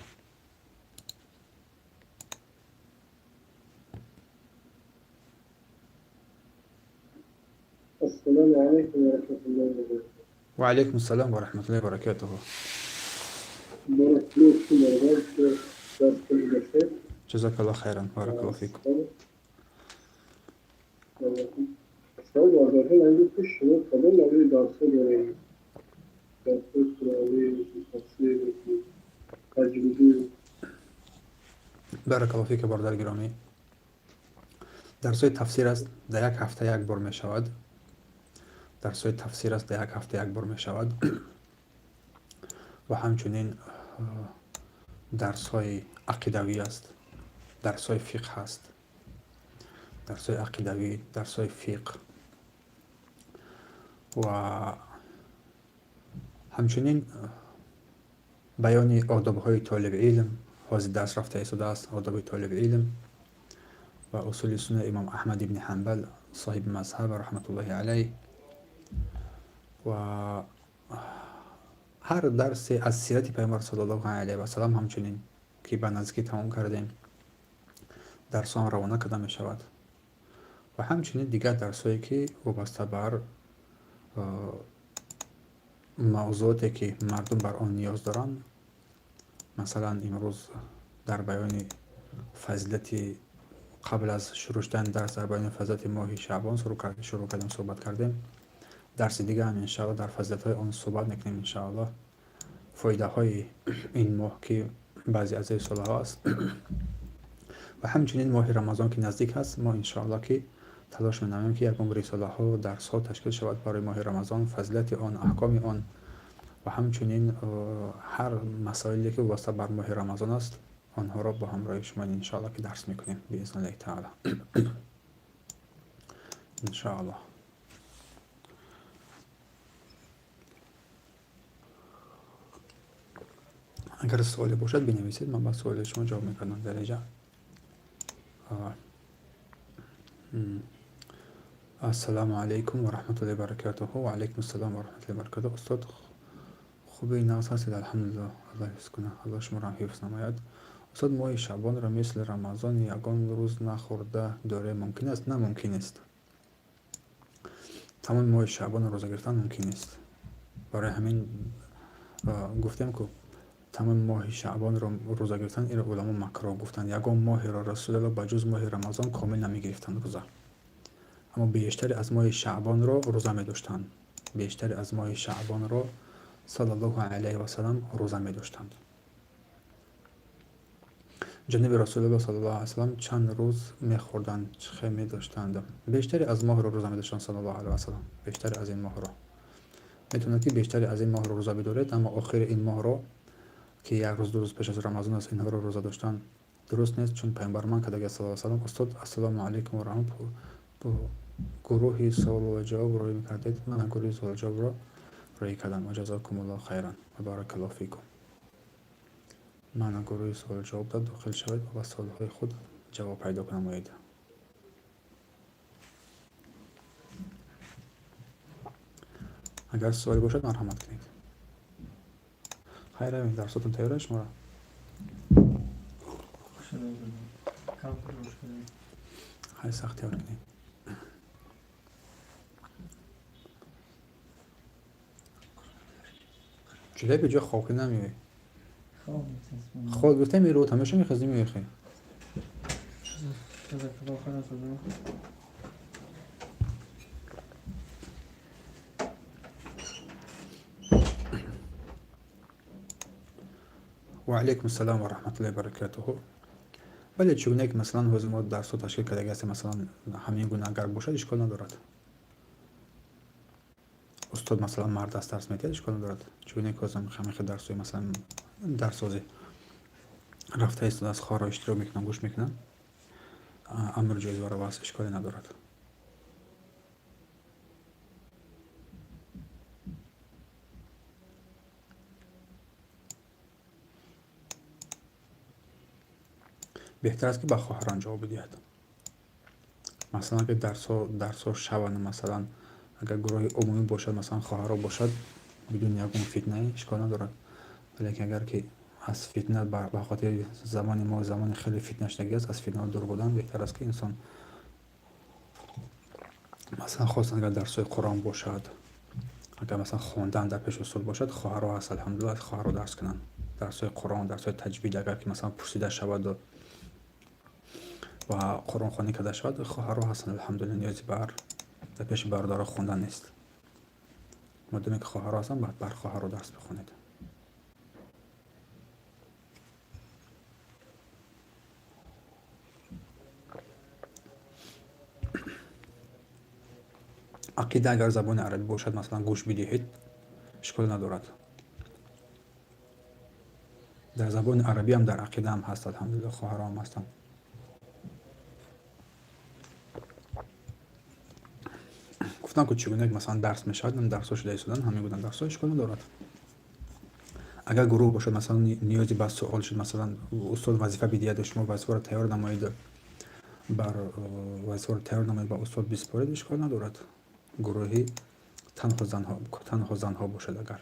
السلام عليكم ورحمة الله وبركاته. وعليكم السلام ورحمة الله وبركاته. بارك الله فيكم. جزاك الله خيرا، بارك الله فيكم. سوال بردارها این بود که شما کدام نوع درس‌ها دارید؟ درس‌های قرآنی، تفسیر، تجویدی؟ بارک الله فیک برادر گرامی. درس‌های تفسیر است، در یک هفته یک بار می شود. درس‌های تفسیر است، در یک هفته یک بار می شود. و همچنین درس‌های عقیدوی است، درس‌های فقه است، درس‌های عقیدوی، درس‌های فقه و همچنین بیان آداب‌های طالب علم. حاضر درس رفته ایستاده است آداب طالب علم و اصول سنت امام احمد ابن حنبل صاحب مذهب رحمت الله علیه. و هر درس از سیرت پیامبر صلی الله علیه و سلم همچنین که به نزدیکی تمام کردیم، درس هم روانه کرده می شود. و همچنین دیگر درس هایی که وابسته بر موضوعاتی که مردم بر آن نیاز دارند. مثلا امروز در بیان فضیلت، قبل از شروع شدن درس در بیان فضیلت ماه شعبان شروع کردیم صحبت کردیم. درس دیگه هم انشاءالله در فضیلت های آن صحبت میکنیم انشاءالله. فایده های این ماه که بعضی از سالها است و همچنین ماه رمضان که نزدیک هست، ما انشاءالله که تلاش می‌نماییم که یکم رساله ها و درس ها تشکیل شود برای ماه رمضان، فضیلت آن، احکام آن و همچنین هر مسائلی که وابسته بر ماه رمضان است، آنها را با همراه شما انشاءالله که درس میکنیم باذن الله تعالی. انشاءالله. اگر سوالی باشد بنویسید، من با سوال شما جواب میکنم در اینجا. السلام علیکم و رحمت الله برکاته. و علیکم السلام و رحمت الله برکاته. استاد خوبی ناس هستید؟ الحمدلله، الله حفظ کنه، الله شما را حفظ نماید. استاد ماه شعبان را مثل رمضان یگان روز نخورده داره ممکن است؟ نه، ممکن است. تمام ماه شعبان روزه گرفتن ممکن است. برای همین گفتیم که تمام ماه شعبان را روزه گرفتن این علما مکروه گفتند. یگان ماه را رسول الله به جز ماه رمضان کامل نمی گرفتند روزه، اما بیشتر از ماه شعبان را روزه می داشتند. بیشتر از ماه شعبان را صلی الله علیه و سلم روزه می داشتند. جناب رسول الله صلی الله علیه و سلم چند روز می خوردند، چه می داشتند؟ بیشتر از ماه را روزه می داشتند صلی الله علیه و سلم. بیشتر از این ماه را میتونید که بیشتر از این ماه را روزه بدارید، اما آخر این ماه را که یک روز دو روز پیش از رمضان است اینها را روزه داشتن درست نیست، چون پیامبر من که صلی الله علیه و سلم. استاد السلام علیکم و رحمت گروهی سوال و جواب روی میکردید، من گروهی سوال و جواب را روی کردم. و جزاکم الله خیرا و بارک الله فیکم. من گروهی سوال و جواب داد داخل شوید و به سوالهای خود جواب پیدا کنید. اگر سوالی باشد مرحمت کنید. Хайр, равем, дарсотон тайёр аст шуморо? Хай, сахт тайёр кунед. Чилай беҷо хоб ки намеоӣ? Хоб гуфта меро ҳамеша мехезӣ меоӣ. Ва алайкум ассалом ва раҳматуллоҳи ва баракатуҳу. Бале, чугуна ки масалан ҳозир мо дарсҳо ташкил кардаги ҳастем, масалан ҳамин гуна агар бошад, ишкол надорад. Устод масалан мард аст, дарс медиҳад, ишкол надорад. Чугуна ки ҳозир ҳамин хел дарсҳои масалан дарсозӣ рафта истодааст, хоҳарҳо иштирок мекунанд, гӯш мекунанд, амр ҷоиз ва раво аст, ишколе надорад. Беҳтар аст ки ба хоҳарон ҷавоб бидиҳад. Масалан агар дарсҳо шаванд, масалан агар гурӯҳи умумӣ бошад, масалан хоҳарҳо бошад, бидуни ягон фитнае ишкол надорад. Валекин агар ки аз фитна ба хотири замони мо замони хеле фитнашудагӣ аст, аз фитнаҳо дур будан беҳтар аст ки инсон масалан хостан агар дарсҳои Қуръон бошад, агар масалан хондан дар пеши устод бошад, хоҳарҳо ҳаст, алҳамдулиллаҳ, хоҳарҳо дарс кунанд. Дарсҳои Қуръон, дарсҳои таҷвид агар ки масалан пурсида шаваду ва қуръонхонӣ карда шавад, хоҳарҳо ҳастанд, алҳамдулиллаҳ, ниёзи бар дар пеши бародарҳо хондан нест. Модоме ки хоҳарҳо ҳастанд, бояд бар хоҳарҳо дарс бихонед. Ақида агар забони арабӣ бошад, масалан гӯш бидиҳед, ишкол надорад. Дар забони арабиам дар ақидаам ҳаст, алҳамдулиллаҳ, хоҳарҳоам ҳастанд. Гуфтам ки чӣ гуна масалан дарс мешавад, дарсҳо шуда истодан, ҳамин гуна дарсҳо ишкол надорад. Агар гурӯҳ бошад, масалан ниёзи ба суол шуд, масалан устод вазифа бидиҳад, шумо вазифаро тайёр намоед, бар вазифаро тайёр намоед, ба устод биспоред, ишкол надорад. Гурӯҳи танҳо занҳо бошад агар.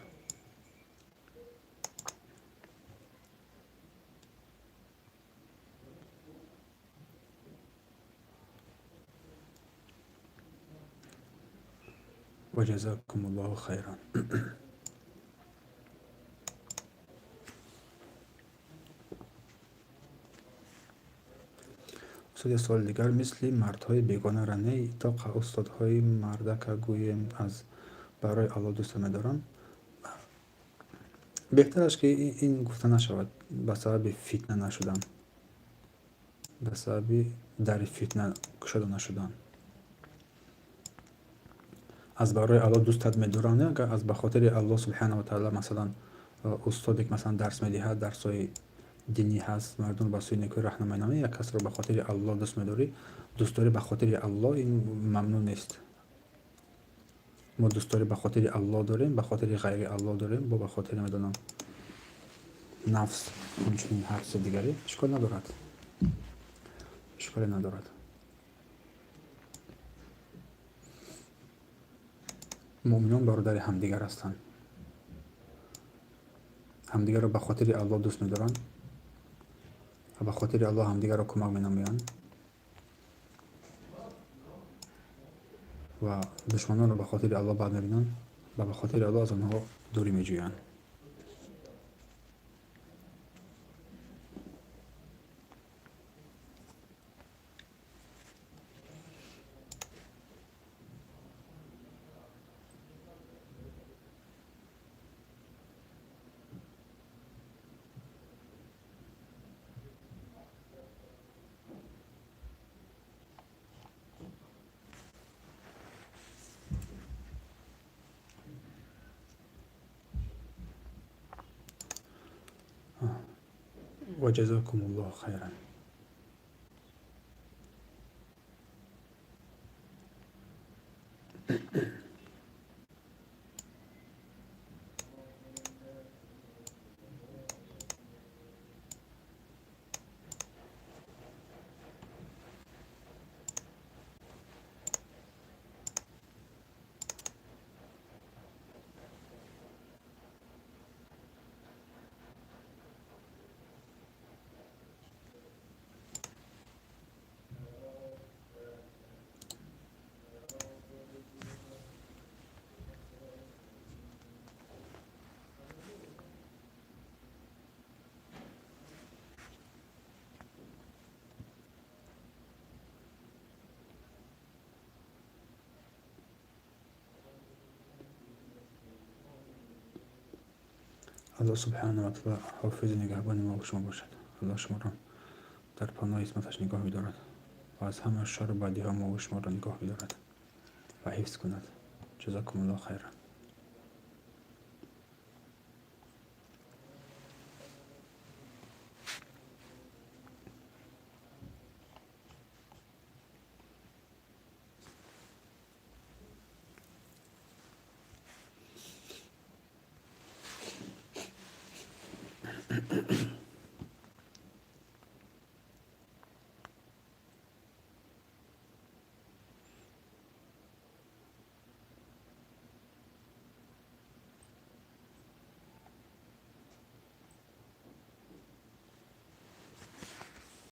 Ва ҷазакумуллоҳу хайран. Устод, як суоли дигар. Мисли мардҳои бегонара не, то устодҳои мардака гӯем аз барои Аллоҳ дӯста медорам. Беҳтар аст ки ин гуфта нашавад ба сабаби фитна нашудан, ба сабаби дари фитна кушода нашудан. Аз барои Аллоҳ дӯстат медорам, не, агар аз ба хотири Аллоҳ субҳанаҳу ва таъала масалан устоде ки масалан дарс медиҳад, дарсҳои динӣ ҳаст, мардумро ба сӯи некӯӣ раҳнамоӣ намояд, як касро ба хотири Аллоҳ дӯст медорӣ, дӯстдорӣ ба хотири Аллоҳ ин мамнӯъ нест. Мо дӯстдорӣ ба хотири Аллоҳ дорем, ба хотири ғайри Аллоҳ дорем, бо ба хотири намедонам нафс, ҳамчунин ҳар чизи дигаре ишкол надорад. Ишколе надорад. Муъминон бародари ҳамдигар ҳастанд. Ҳамдигарро ба хотири Аллоҳ дӯст медоранд ва ба хотири Аллоҳ ҳамдигарро кӯмак менамоянд ва душманонро ба хотири Аллоҳ бад мебинанд ва ба хотири Аллоҳ аз онҳо дурӣ меҷӯянд. Ва ҷазакумуллоҳу хайран. Аллоҳ субҳанаҳу ва таъала ҳофизу нигаҳбони мо шумо бошад. Аллоҳ шуморо дар паноҳи исматаш нигоҳ бидорад ва аз ҳама шарру бадиҳо мо шуморо нигоҳ бидорад ва ҳифз кунад. Ҷазакумуллоҳ хайран.